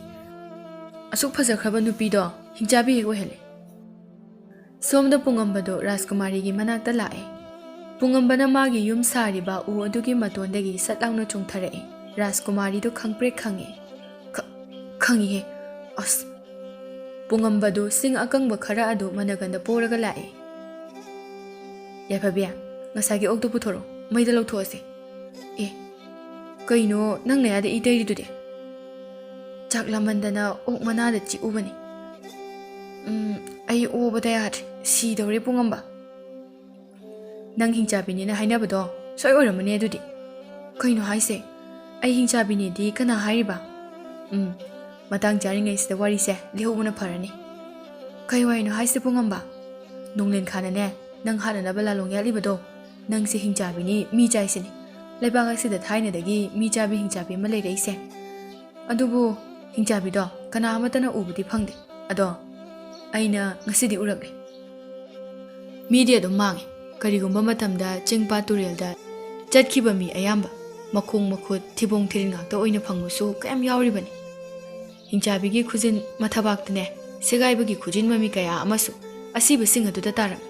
ꯑꯁꯨꯛ ꯐꯖꯈ꯭ꯔꯕ ꯅꯨꯄꯤꯗꯣ ꯍꯤꯡꯆꯥꯕꯤ ꯍꯦꯛ ꯑꯣꯏꯍꯜꯂꯦ꯫ ꯁꯣꯝꯗ ꯄꯨꯡꯉꯝꯕꯗꯣ ꯔꯥꯖꯀꯨꯃꯥꯔꯤꯒꯤ ꯃꯅꯥꯛꯇ ꯂꯥꯛꯑꯦ꯫ ꯄꯨꯡꯉꯝꯕꯅ ꯃꯥꯒꯤ ꯌꯨꯝ ꯁꯥꯔꯤꯕ ꯎ ꯑꯗꯨꯒꯤ ꯃꯇꯣꯟꯗꯒꯤ ꯁꯠ ꯂꯥꯎꯅ ꯆꯣꯡꯊꯔꯛꯑꯦ꯫ ꯔꯥꯖꯀꯨꯃꯥꯔꯤꯗꯣ ꯈꯪꯄ꯭ꯔꯦꯛ ꯈꯪꯉꯦ꯫ ꯈ-, ꯈꯪꯉꯤꯍꯦ꯫ ꯑꯁ! ꯄꯨꯡꯉꯝꯕꯗꯨ ꯁꯤꯡ ꯑꯀꯪꯕ ꯈꯔ ꯑꯗꯨ ꯃꯅꯒꯟꯗ ꯄꯣꯔꯒ ꯂꯥꯛꯑꯦ꯫ ꯌꯥꯏꯐꯕꯤ, ꯉꯁꯥꯏꯒꯤ ꯑꯣꯛꯇꯣ ꯄꯨꯊꯣꯔꯛꯑꯣ, ꯃꯩꯗ ꯂꯧꯊꯣꯛꯑꯁꯦ꯫ ꯑꯦ, ꯀꯩꯅꯣ ꯅꯪ ꯅꯌꯥꯗ ꯏ ꯇꯩꯔꯤꯗꯨꯗꯤ? ꯆꯥꯛ ꯂꯥꯝꯃꯟꯗꯅ ꯑꯣꯛ ꯃꯅꯥꯗ ꯆꯤꯛꯎꯕꯅꯤ꯫ ꯎꯝ, ꯑꯩ ꯑꯣꯕꯗ ꯌꯥꯗ꯭ꯔꯦ, ꯁꯤꯗꯧꯔꯦ ꯄꯨꯡꯉꯝꯕ꯫ ꯅꯪ ꯍꯤꯡꯆꯥꯕꯤꯅꯦꯅ ꯍꯥꯏꯅꯕꯗꯣ ꯁꯣꯏ ꯑꯣꯏꯔꯝꯃꯅꯤ ꯑꯗꯨꯗꯤ꯫ ꯀꯩꯅꯣ ꯍꯥꯏꯁꯦ? ꯑꯩ ꯍꯤꯡꯆꯥꯕꯤꯅꯦꯗꯤ ꯀꯅꯥ ꯍꯥꯏꯔꯤꯕ? ꯎꯝ, ꯃꯇꯥꯡ ꯆꯥꯔꯤꯉꯩꯁꯤꯗ ꯋꯥꯔꯤꯁꯦ ꯂꯤꯍꯧꯕꯅ ꯐꯔꯅꯤ꯫ ꯀꯩ ꯋꯥꯔꯤꯅꯣ ꯍꯥꯏꯁꯦ ꯄꯨꯡꯉꯝꯕ? ꯅꯣꯡꯂꯦꯟꯈꯥꯅꯅꯦ, ꯅꯪ ꯍꯥꯠꯅꯅꯕ ꯂꯥꯂꯣꯡ ꯌꯥꯠꯂꯤꯕꯗꯣ, ꯅꯪꯁꯦ ꯍꯤꯡꯆꯥꯕꯤꯅꯤ, ꯃꯤ ꯆꯥꯏꯁꯤꯅꯤ꯫ ꯂꯩꯕꯥꯛ ꯑꯁꯤꯗ ꯊꯥꯏꯅꯗꯒꯤ ꯃꯤ ꯆꯥꯕꯤ ꯍꯤꯡꯆꯥꯕꯤ ꯑꯃ ꯂꯩꯔꯛꯏꯁꯦ꯫ ꯑꯗꯨꯕꯨ ꯍꯤꯡꯆꯥꯕꯤꯗꯣ ꯀꯅꯥ ꯑꯃꯠꯇꯅ ꯎꯕꯗꯤ ꯐꯪꯗꯦ꯫ ꯑꯗꯣ ꯑꯩꯅ ꯉꯁꯤꯗꯤ ꯎꯔꯛꯂꯦ꯫ ꯃꯤꯗꯤ ꯑꯗꯨꯝ ꯃꯥꯡꯉꯤ꯫ ꯀꯔꯤꯒꯨꯝꯕ ꯃꯇꯝꯗ ꯆꯤꯡ ꯄꯥꯠ ꯇꯨꯔꯦꯜꯗ ꯆꯠꯈꯤꯕ ꯃꯤ ꯑꯌꯥꯝꯕ ꯃꯈꯣꯡ ꯃꯈꯨꯠ ꯊꯤꯕꯣꯡ ꯊꯤꯔꯤꯜ ꯉꯥꯛꯇ ꯑꯣꯏꯅ ꯐꯪꯕꯁꯨ ꯀꯌꯥꯝ ꯌꯥꯎꯔꯤꯕꯅꯤ꯫ ꯍꯤꯡꯆꯥꯕꯤꯒꯤ ꯈꯨꯖꯤꯟ ꯃꯊꯕꯥꯛꯇꯅꯦ ꯁꯦꯒꯥꯏꯕꯒꯤ ꯈꯨꯖꯤꯟ ꯃꯃꯤ ꯀꯌꯥ ꯑꯃꯁꯨ ꯑꯁꯤꯕꯁꯤꯡ ꯑꯗꯨꯗ ꯇꯥꯔꯝꯃꯤ꯫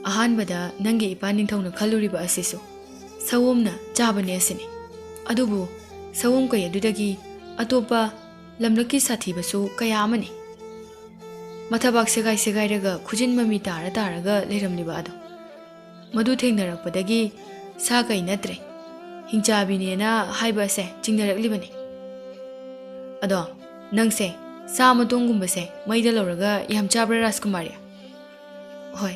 ꯑꯍꯥꯟꯕꯗ ꯅꯪꯒꯤ ꯏꯄꯥ ꯅꯤꯡꯊꯧꯅ ꯈꯜꯂꯨꯔꯤꯕ ꯑꯁꯤꯁꯨ ꯁꯑꯣꯝꯅ ꯆꯥꯕꯅꯦ ꯑꯁꯤꯅꯤ꯫ ꯑꯗꯨꯕꯨ ꯁꯑꯣꯝ ꯀꯩ ꯑꯗꯨꯗꯒꯤ ꯑꯇꯣꯞꯄ ꯂꯝꯂꯛꯀꯤ ꯁꯥꯊꯤꯕꯁꯨ ꯀꯌꯥ ꯑꯃꯅꯤ꯫ ꯃꯊꯕꯥꯛ ꯁꯦꯒꯥꯏ ꯁꯦꯒꯥꯏꯔꯒ ꯈꯨꯖꯤꯟ ꯃꯃꯤ ꯇꯥꯔ ꯇꯥꯔꯒ ꯂꯩꯔꯝꯂꯤꯕ ꯑꯗꯣ, ꯃꯗꯨ ꯊꯦꯡꯅꯔꯛꯄꯗꯒꯤ ꯁꯥ ꯀꯩ ꯅꯠꯇ꯭ꯔꯦ, ꯍꯤꯡꯆꯥꯕꯤꯅꯦꯅ ꯍꯥꯏꯕ ꯑꯁꯦ ꯆꯤꯡꯅꯔꯛꯂꯤꯕꯅꯤ꯫ ꯑꯗꯣ ꯅꯪꯁꯦ ꯁꯥ ꯃꯇꯣꯡꯒꯨꯝꯕꯁꯦ ꯃꯩꯗ ꯂꯧꯔꯒ ꯌꯥꯝ ꯆꯥꯕ꯭ꯔꯥ ꯔꯥꯖꯀꯨꯃꯥꯔꯤ? ꯍꯣꯏ,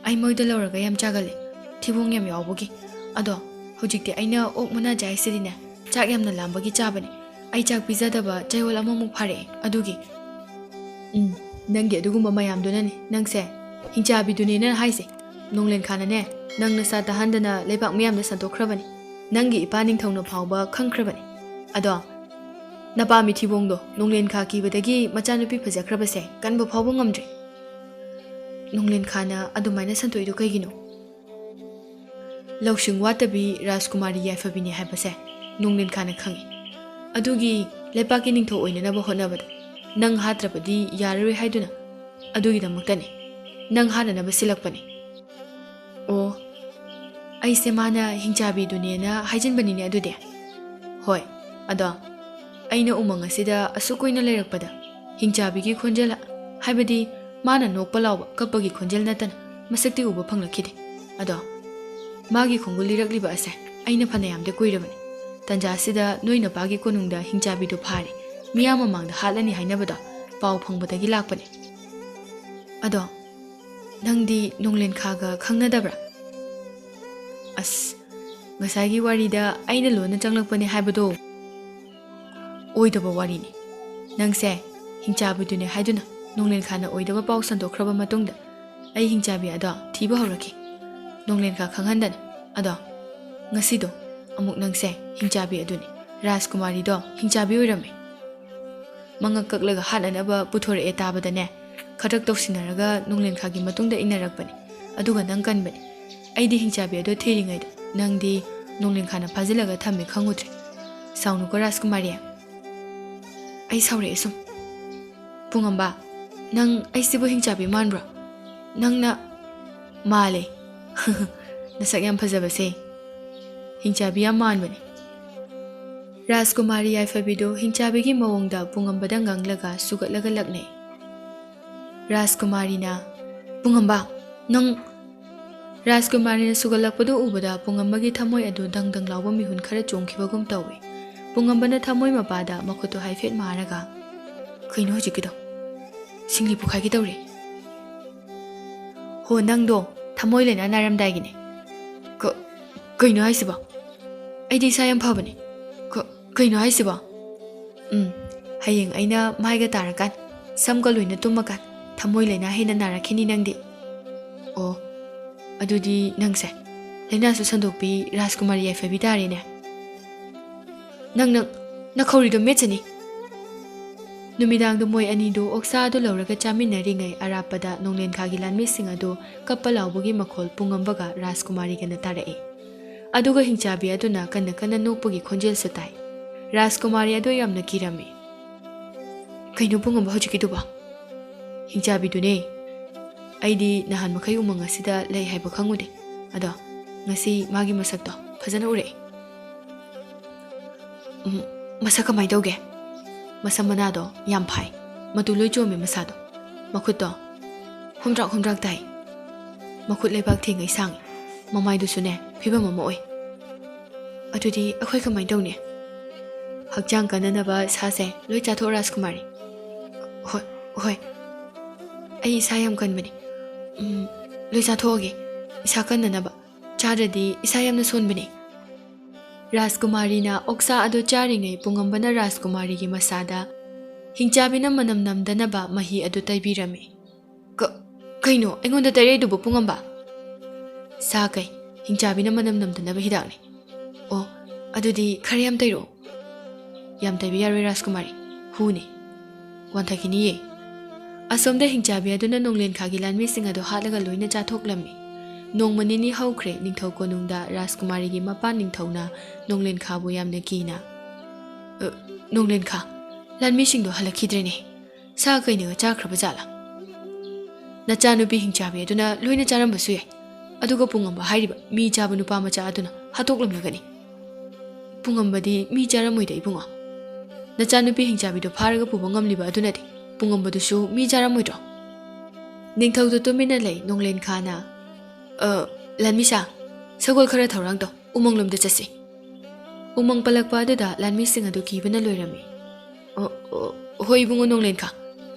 ꯑꯩ ꯃꯩꯗ ꯂꯧꯔꯒ ꯌꯥꯝ ꯆꯥꯒꯜꯂꯤ, ꯊꯤꯕꯣꯡ ꯌꯥꯝ ꯌꯥꯎꯕꯒꯤ꯫ ꯑꯗꯣ ꯍꯧꯖꯤꯛꯇꯤ ꯑꯩꯅ ꯑꯣꯛ ꯃꯅꯥ ꯆꯥꯏꯁꯤꯗꯤꯅꯦ, ꯆꯥꯛ ꯌꯥꯝꯅ ꯂꯥꯝꯕꯒꯤ ꯆꯥꯕꯅꯤ꯫ ꯑꯩ ꯆꯥꯛ ꯄꯤꯖꯗꯕ ꯆꯌꯣꯜ ꯑꯃꯃꯨꯛ ꯐꯥꯔꯛꯑꯦ, ꯑꯗꯨꯒꯤ꯫ ꯎꯝ, ꯅꯪꯒꯤ ꯑꯗꯨꯒꯨꯝꯕ ꯃꯌꯥꯝꯗꯨꯅꯅꯦ ꯅꯪꯁꯦ ꯍꯤꯡꯆꯥꯕꯤꯗꯨꯅꯦꯅ ꯍꯥꯏꯁꯦ꯫ ꯅꯣꯡꯂꯦꯟꯈꯥꯅꯅꯦ ꯅꯪ ꯅꯁꯥ ꯇꯥꯍꯟꯗꯅ ꯂꯩꯕꯥꯛ ꯃꯤꯌꯥꯝꯗ ꯁꯟꯗꯣꯛꯈ꯭ꯔꯕꯅꯤ꯫ ꯅꯪꯒꯤ ꯏꯄꯥ ꯅꯤꯡꯊꯧꯅ ꯐꯥꯎꯕ ꯈꯪꯈ꯭ꯔꯕꯅꯤ꯫ ꯑꯗꯣ ꯅꯄꯥ ꯃꯤꯊꯤꯕꯣꯡꯗꯣ ꯅꯣꯡꯂꯦꯟꯈꯥ ꯀꯤꯕꯗꯒꯤ ꯃꯆꯥꯅꯨꯄꯤ ꯐꯖꯈ꯭ꯔꯕꯁꯦ ꯀꯟꯕ ꯐꯥꯎꯕ ꯉꯝꯗ꯭ꯔꯦ꯫ ꯅꯣꯡꯂꯦꯟꯈꯥꯅ ꯑꯗꯨꯃꯥꯏꯅ ꯁꯟꯗꯣꯛꯏꯗꯣ ꯀꯩꯒꯤꯅꯣ? ꯂꯧꯁꯤꯡ ꯋꯥꯠꯇꯕꯤ ꯔꯥꯖꯀꯨꯃꯥꯔꯤ ꯌꯥꯏꯐꯕꯤꯅꯤ ꯍꯥꯏꯕꯁꯦ ꯅꯣꯡꯂꯦꯟꯈꯥꯅ ꯈꯪꯉꯤ꯫ ꯑꯗꯨꯒꯤ ꯂꯩꯄꯥꯛꯀꯤ ꯅꯤꯡꯊꯧ ꯑꯣꯏꯅꯅꯕ ꯍꯣꯠꯅꯕꯗ ꯅꯪ ꯍꯥꯠꯇ꯭ꯔꯕꯗꯤ ꯌꯥꯔꯔꯣꯏ ꯍꯥꯏꯗꯨꯅ ꯑꯗꯨꯒꯤꯗꯃꯛꯇꯅꯤ ꯅꯪ ꯍꯥꯠꯅꯅꯕ ꯁꯤꯜꯂꯛꯄꯅꯤ꯫ ꯑꯣ, ꯑꯩꯁꯦ ꯃꯥꯅ ꯍꯤꯡꯆꯥꯕꯤꯗꯨꯅꯦꯅ ꯍꯥꯏꯖꯤꯟꯕꯅꯤꯅꯦ ꯑꯗꯨꯗꯤ꯫ ꯍꯣꯏ, ꯑꯗꯣ ꯑꯩꯅ ꯎꯃꯪ ꯑꯁꯤꯗ ꯑꯁꯨꯛ ꯀꯨꯏꯅ ꯂꯩꯔꯛꯄꯗ ꯍꯤꯡꯆꯥꯕꯤꯒꯤ ꯈꯣꯟꯖꯦꯜ, ꯍꯥꯏꯕꯗꯤ ꯃꯥꯅ ꯅꯣꯛꯄ ꯂꯥꯎꯕ ꯀꯞꯄꯒꯤ ꯈꯣꯟꯖꯦꯜ ꯅꯠꯇꯅ ꯃꯁꯛꯇꯤ ꯎꯕ ꯐꯪꯂꯛꯈꯤꯗꯦ꯫ ꯑꯗꯣ ꯃꯥꯒꯤ ꯈꯣꯡꯒꯨꯜ ꯂꯤꯔꯛꯂꯤꯕ ꯑꯁꯦ ꯑꯩꯅ ꯐꯅꯌꯥꯝꯗꯤ ꯀꯨꯏꯔꯕꯅꯤ꯫ ꯇꯟꯖꯥꯁꯤꯗ ꯅꯣꯏ ꯅꯄꯥꯒꯤ ꯀꯣꯅꯨꯡꯗ ꯍꯤꯡꯆꯥꯕꯤꯗꯨ ꯐꯥꯔꯦ, ꯃꯤꯌꯥꯝ ꯃꯃꯥꯡꯗ ꯍꯥꯠꯂꯅꯤ ꯍꯥꯏꯅꯕꯗꯣ ꯄꯥꯎ ꯐꯪꯕꯗꯒꯤ ꯂꯥꯛꯄꯅꯤ꯫ ꯑꯗꯣ ꯅꯪꯗꯤ ꯅꯣꯡꯂꯦꯟꯈꯥꯒ ꯈꯪꯅꯗꯕ꯭ꯔꯥ? ꯑꯁ, ꯉꯁꯥꯏꯒꯤ ꯋꯥꯔꯤꯗ ꯑꯩꯅ ꯂꯣꯟꯅ ꯆꯪꯂꯛꯄꯅꯦ ꯍꯥꯏꯕꯗꯣ ꯑꯣꯏꯗꯕ ꯋꯥꯔꯤꯅꯤ꯫ ꯅꯪꯁꯦ ꯍꯤꯡꯆꯥꯕꯤꯗꯨꯅꯦ ꯍꯥꯏꯗꯨꯅ ꯅꯣꯡꯂꯦꯟꯈꯥꯅ ꯑꯣꯏꯗꯕ ꯄꯥꯎ ꯁꯟꯗꯣꯛꯈ꯭ꯔꯕ ꯃꯇꯨꯡꯗ ꯑꯩ ꯍꯤꯡꯆꯥꯕꯤ ꯑꯗꯣ ꯊꯤꯕ ꯍꯧꯔꯛꯈꯤ꯫ ꯅꯣꯡꯂꯦꯟꯈꯥ ꯈꯪꯍꯟꯗꯅ꯫ ꯑꯗꯣ ꯉꯁꯤꯗꯣ ꯑꯃꯨꯛ ꯅꯪꯁꯦ ꯍꯤꯡꯆꯥꯕꯤ ꯑꯗꯨꯅꯤ, ꯔꯥꯖꯀꯨꯃꯥꯔꯤꯗꯣ ꯍꯤꯡꯆꯥꯕꯤ ꯑꯣꯏꯔꯝꯃꯦ꯫ ꯃꯉꯛ ꯀꯛꯂꯒ ꯍꯥꯠꯅꯅꯕ ꯄꯨꯊꯣꯔꯛꯑꯦ ꯇꯥꯕꯗꯅꯦ, ꯈꯗ꯭ꯔꯛ ꯇꯧꯁꯤꯟꯅꯔꯒ ꯅꯣꯡꯂꯦꯟꯈꯥꯒꯤ ꯃꯇꯨꯡꯗ ꯏꯟꯅꯔꯛꯄꯅꯦ꯫ ꯑꯗꯨꯒ ꯅꯪ ꯀꯟꯕꯅꯦ꯫ ꯑꯩꯗꯤ ꯍꯤꯡꯆꯥꯕꯤ ꯑꯗꯣ ꯊꯤꯔꯤꯉꯩꯗ ꯅꯪꯗꯤ ꯅꯣꯡꯂꯦꯟꯈꯥꯅ ꯐꯥꯖꯤꯜꯂꯒ ꯊꯝꯃꯦ ꯈꯪꯉꯨꯗ꯭ꯔꯦ꯫ ꯁꯥꯎꯅꯨꯀꯣ ꯔꯥꯖꯀꯨꯃꯥꯔꯤ꯫ ꯑꯩ ꯁꯥꯎꯔꯛꯑꯦ ꯁꯨꯝ꯫ ꯄꯨꯡꯉꯝꯕ, ꯅꯪ ꯑꯩꯁꯤꯕꯨ ꯍꯤꯡꯆꯥꯕꯤ ꯃꯥꯟꯕ꯭ꯔꯣ? ꯅꯪꯅ ꯃꯥꯜꯂꯦ꯫ ꯅꯁꯛ ꯌꯥꯝ ꯐꯖꯕꯁꯦ ꯍꯤꯡꯆꯥꯕꯤ ꯌꯥꯝ ꯃꯥꯟꯕꯅꯦ꯫ ꯔꯥꯖꯀꯨꯃꯥꯔꯤ ꯌꯥꯏꯐꯕꯤꯗꯨ ꯍꯤꯡꯆꯥꯕꯤꯒꯤ ꯃꯑꯣꯡꯗ ꯄꯨꯡꯉꯝꯕꯗ ꯉꯥꯡꯂꯒ ꯁꯨꯒꯠꯂꯒ ꯂꯛꯅꯩ꯫ ꯔꯥꯖꯀꯨꯃꯥꯔꯤꯅ, "ꯄꯨꯡꯉꯝꯕ, ꯅꯪ!" ꯔꯥꯖꯀꯨꯃꯥꯔꯤꯅ ꯁꯨꯒꯠꯂꯛꯄꯗꯨ ꯎꯕꯗ ꯄꯨꯡꯉꯝꯕꯒꯤ ꯊꯃꯣꯏ ꯑꯗꯨ ꯗꯪ ꯗꯪ ꯂꯥꯎꯕ ꯃꯤꯍꯨꯟ ꯈꯔ ꯆꯣꯡꯈꯤꯕꯒꯨꯝ ꯇꯧꯏ꯫ ꯄꯨꯡꯉꯝꯕꯅ ꯊꯃꯣꯏ ꯃꯄꯥꯗ ꯃꯈꯨꯠꯇꯨ ꯍꯥꯏꯐꯦꯠ ꯃꯥꯔꯒ, "ꯀꯩꯅꯣ ꯍꯧꯖꯤꯛꯀꯤꯗꯣ? ꯁꯤꯡꯂꯤ ꯄꯣꯈꯥꯏꯒꯦ ꯇꯧꯔꯦ꯫ ꯍꯣ, ꯅꯪꯗꯣ ꯊꯃꯣꯏ ꯂꯩꯅꯥ ꯅꯥꯔꯝꯗꯥꯏꯒꯤꯅꯦ꯫ ꯀ-, ꯀꯩꯅꯣ ꯍꯥꯏꯁꯤꯕꯣ? ꯑꯩꯗꯤ ꯏꯁꯥ ꯌꯥꯝ ꯐꯕꯅꯦ꯫ ꯀ-, ꯀꯩꯅꯣ ꯍꯥꯏꯁꯤꯕꯣ? ꯎꯝ, ꯍꯌꯦꯡ ꯑꯩꯅ ꯃꯥꯏꯒ ꯇꯥꯔꯀꯥꯟ, ꯁꯝꯒ ꯂꯣꯏꯅ ꯇꯨꯝꯃꯀꯥꯟ, ꯊꯃꯣꯏ ꯂꯩꯅꯥ ꯍꯦꯟꯅ ꯅꯥꯔꯛꯈꯤꯅꯤ ꯅꯪꯗꯤ꯫" ꯑꯣ, ꯑꯗꯨꯗꯤ ꯅꯪꯁꯦ ꯂꯥꯏꯅꯥꯁꯨ ꯁꯟꯗꯣꯛꯄꯤ ꯔꯥꯖꯀꯨꯃꯥꯔꯤ ꯌꯥꯏꯐꯕꯤ ꯇꯥꯔꯦꯅꯦ꯫ ꯅꯪ, ꯅꯪ, ꯅꯈꯧꯔꯤꯗꯣ ꯃꯦꯠꯆꯅꯤ꯫ ꯅꯨꯃꯤꯗꯥꯡꯗꯣ ꯃꯣꯏ ꯑꯅꯤꯗꯨ ꯑꯣꯛꯁꯥ ꯑꯗꯨ ꯂꯧꯔꯒ ꯆꯥꯃꯤꯟꯅꯔꯤꯉꯩ ꯑꯔꯥꯞꯄꯗ ꯅꯣꯡꯂꯦꯟꯈꯥꯒꯤ ꯂꯥꯟꯃꯤꯁꯤꯡ ꯑꯗꯨ ꯀꯞꯄ ꯂꯥꯎꯕꯒꯤ ꯃꯈꯣꯜ ꯄꯨꯡꯉꯝꯕꯒ ꯔꯥꯖꯀꯨꯃꯥꯔꯤꯒꯅ ꯇꯥꯔꯛꯏ꯫ ꯑꯗꯨꯒ ꯍꯤꯡꯆꯥꯕꯤ ꯑꯗꯨꯅ ꯀꯟꯅ ꯀꯟꯅ ꯅꯣꯛꯄꯒꯤ ꯈꯣꯟꯖꯦꯜꯁꯨ ꯇꯥꯏ꯫ ꯔꯥꯖꯀꯨꯃꯥꯔꯤ ꯑꯗꯨ ꯌꯥꯝꯅ ꯀꯤꯔꯝꯃꯤ꯫ "ꯀꯩꯅꯣ ꯄꯨꯡꯉꯝꯕ ꯍꯧꯖꯤꯛꯀꯤꯗꯨꯕꯣ?" "ꯍꯤꯡꯆꯥꯕꯤꯗꯨꯅꯦ꯫ ꯑꯩꯗꯤ ꯅꯍꯥꯟ ꯃꯈꯩ ꯎꯃꯪ ꯑꯁꯤꯗ ꯂꯩ ꯍꯥꯏꯕ ꯈꯪꯉꯨꯗꯦ꯫ ꯑꯗꯣ ꯉꯁꯤ ꯃꯥꯒꯤ ꯃꯁꯛꯇꯣ ꯐꯖꯅ ꯎꯔꯛꯑꯦ꯫" "ꯎꯝ, ꯃꯁꯛ ꯀꯃꯥꯏꯅ ꯇꯧꯒꯦ?" "ꯃꯁꯝ ꯃꯅꯥꯗꯣ ꯌꯥꯝ ꯐꯥꯏ, ꯃꯇꯨ ꯂꯣꯏ ꯆꯣꯝꯃꯦ ꯃꯁꯥꯗꯣ꯫ ꯃꯈꯨꯠꯇꯣ ꯍꯨꯝꯗ꯭ꯔꯥꯛ ꯍꯨꯝꯗ꯭ꯔꯥꯛ ꯇꯥꯏ꯫ ꯃꯈꯨꯠ ꯂꯩꯕꯥꯛ ꯊꯦꯡꯉꯩ ꯁꯥꯡꯉꯤ꯫ ꯃꯃꯥꯏꯗꯨꯁꯨꯅꯦ ꯐꯤꯕꯝ ꯑꯃ ꯑꯣꯏ꯫" "ꯑꯗꯨꯗꯤ ꯑꯩꯈꯣꯏ ꯀꯃꯥꯏꯅ ꯇꯧꯅꯤ?" "ꯍꯛꯆꯥꯡ ꯀꯟꯅꯅꯕ ꯁꯥꯁꯦ ꯂꯣꯏ ꯆꯥꯊꯣꯛ ꯔꯥꯖꯀꯨꯃꯥꯔꯤ꯫" "ꯍꯣꯏ, ꯍꯣꯏ꯫ ꯑꯩ ꯏꯁꯥ ꯌꯥꯝ ꯀꯟꯕꯅꯤ꯫ ꯎꯝ, ꯂꯣꯏ ꯆꯥꯊꯣꯛꯑꯒꯦ꯫ ꯏꯁꯥ ꯀꯟꯅꯅꯕ꯫ ꯆꯥꯗ꯭ꯔꯗꯤ ꯏꯁꯥ ꯌꯥꯝꯅ ꯁꯣꯟꯕꯅꯤ꯫" ꯔꯥꯖꯀꯨꯃꯥꯔꯤꯅ ꯑꯣꯛꯁꯥ ꯑꯗꯨ ꯆꯥꯔꯤꯉꯩ ꯄꯨꯡꯉꯝꯕꯅ ꯔꯥꯖꯀꯨꯃꯥꯔꯤꯒꯤ ꯃꯁꯥꯗ ꯍꯤꯡꯆꯥꯕꯤꯅ ꯃꯅꯝ ꯅꯝꯗꯅꯕ ꯃꯍꯤ ꯑꯗꯨ ꯇꯩꯕꯤꯔꯝꯃꯤ꯫ "ꯀ-, ꯀꯩꯅꯣ ꯑꯩꯉꯣꯟꯗ ꯇꯩꯔꯛꯏꯗꯨꯕꯨ ꯄꯨꯡꯉꯝꯕ?" "ꯁꯥ ꯀꯩ, ꯍꯤꯡꯆꯥꯕꯤꯅ ꯃꯅꯝ ꯅꯝꯗꯅꯕ ꯍꯤꯗꯥꯛꯅꯤ꯫" "ꯑꯣ, ꯑꯗꯨꯗꯤ ꯈꯔ ꯌꯥꯝ ꯇꯩꯔꯛꯑꯣ꯫" "ꯌꯥꯝ ꯇꯩꯕ ꯌꯥꯔꯣꯏ ꯔꯥꯖꯀꯨꯃꯥꯔꯤ, ꯍꯨꯅꯦ, ꯋꯥꯟꯊꯈꯤꯅꯤꯌꯦ꯫" ꯑꯁꯣꯝꯗ ꯍꯤꯡꯆꯥꯕꯤ ꯑꯗꯨꯅ ꯅꯣꯡꯂꯦꯟꯈꯥꯒꯤ ꯂꯥꯟꯃꯤꯁꯤꯡ ꯑꯗꯨ ꯍꯥꯠꯂꯒ ꯂꯣꯏꯅ ꯆꯥꯊꯣꯛꯂꯝꯃꯤ꯫ ꯅꯣꯡꯃ ꯅꯤꯅꯤ ꯍꯧꯈ꯭ꯔꯦ꯫ ꯅꯤꯡꯊꯧ ꯀꯣꯅꯨꯡꯗ ꯔꯥꯖꯀꯨꯃꯥꯔꯤꯒꯤ ꯃꯄꯥ ꯅꯤꯡꯊꯧꯅ ꯅꯣꯡꯂꯦꯟꯈꯥꯕꯨ ꯌꯥꯝꯅ ꯀꯤꯅ, "ꯑ, ꯅꯣꯡꯂꯦꯟꯈꯥ, ꯂꯥꯟꯃꯤꯁꯤꯡꯗꯣ ꯍꯜꯂꯛꯈꯤꯗ꯭ꯔꯦꯅꯦ꯫ ꯁꯥ ꯀꯩꯅꯒ ꯆꯥꯈ꯭ꯔꯕ ꯖꯥꯠꯂꯥ?" "ꯅꯆꯥꯅꯨꯄꯤ ꯍꯤꯡꯆꯥꯕꯤ ꯑꯗꯨꯅ ꯂꯣꯏꯅ ꯆꯥꯔꯝꯕꯁꯨ ꯌꯥꯏ꯫ ꯑꯗꯨꯒ ꯄꯨꯡꯉꯝꯕ ꯍꯥꯏꯔꯤꯕ ꯃꯤ ꯆꯥꯕ ꯅꯨꯄꯥ ꯃꯆꯥ ꯑꯗꯨꯅ ꯍꯥꯠꯇꯣꯛꯂꯝꯂꯒꯅꯤ꯫" "ꯄꯨꯡꯉꯝꯕꯗꯤ ꯃꯤ ꯆꯥꯔꯝꯃꯣꯏꯗ ꯏꯕꯨꯡꯉꯣ꯫ ꯅꯆꯥꯅꯨꯄꯤ ꯍꯤꯡꯆꯥꯕꯤꯗꯣ ꯐꯥꯔꯒ ꯄꯨꯕ ꯉꯝꯂꯤꯕ ꯑꯗꯨꯅꯗꯤ ꯄꯨꯡꯉꯝꯕꯗꯨꯁꯨ ꯃꯤ ꯆꯥꯔꯝꯃꯣꯏꯗ꯭ꯔꯣ?" ꯅꯤꯡꯊꯧꯗꯣ ꯇꯨꯃꯤꯟꯅ ꯂꯩ꯫ ꯅꯣꯡꯂꯦꯟꯈꯥꯅ, "ꯑ, ꯂꯥꯟꯃꯤꯁꯥ, ꯁꯒꯣꯜ ꯈꯔ ꯊꯧꯔꯥꯡ ꯇꯧ, ꯎꯃꯪꯂꯣꯝꯗ ꯆꯠꯁꯤ꯫" ꯎꯃꯪ ꯄꯜꯂꯛꯄ ꯑꯗꯨꯗ ꯂꯥꯟꯃꯤꯁꯤꯡ ꯑꯗꯨ ꯀꯤꯕꯅ ꯂꯣꯏꯔꯝꯃꯤ꯫ "ꯑꯣ, ꯑꯣ, ꯍꯣꯏ ꯏꯕꯨꯡꯉꯣ ꯅꯣꯡꯂꯦꯟꯈꯥ꯫"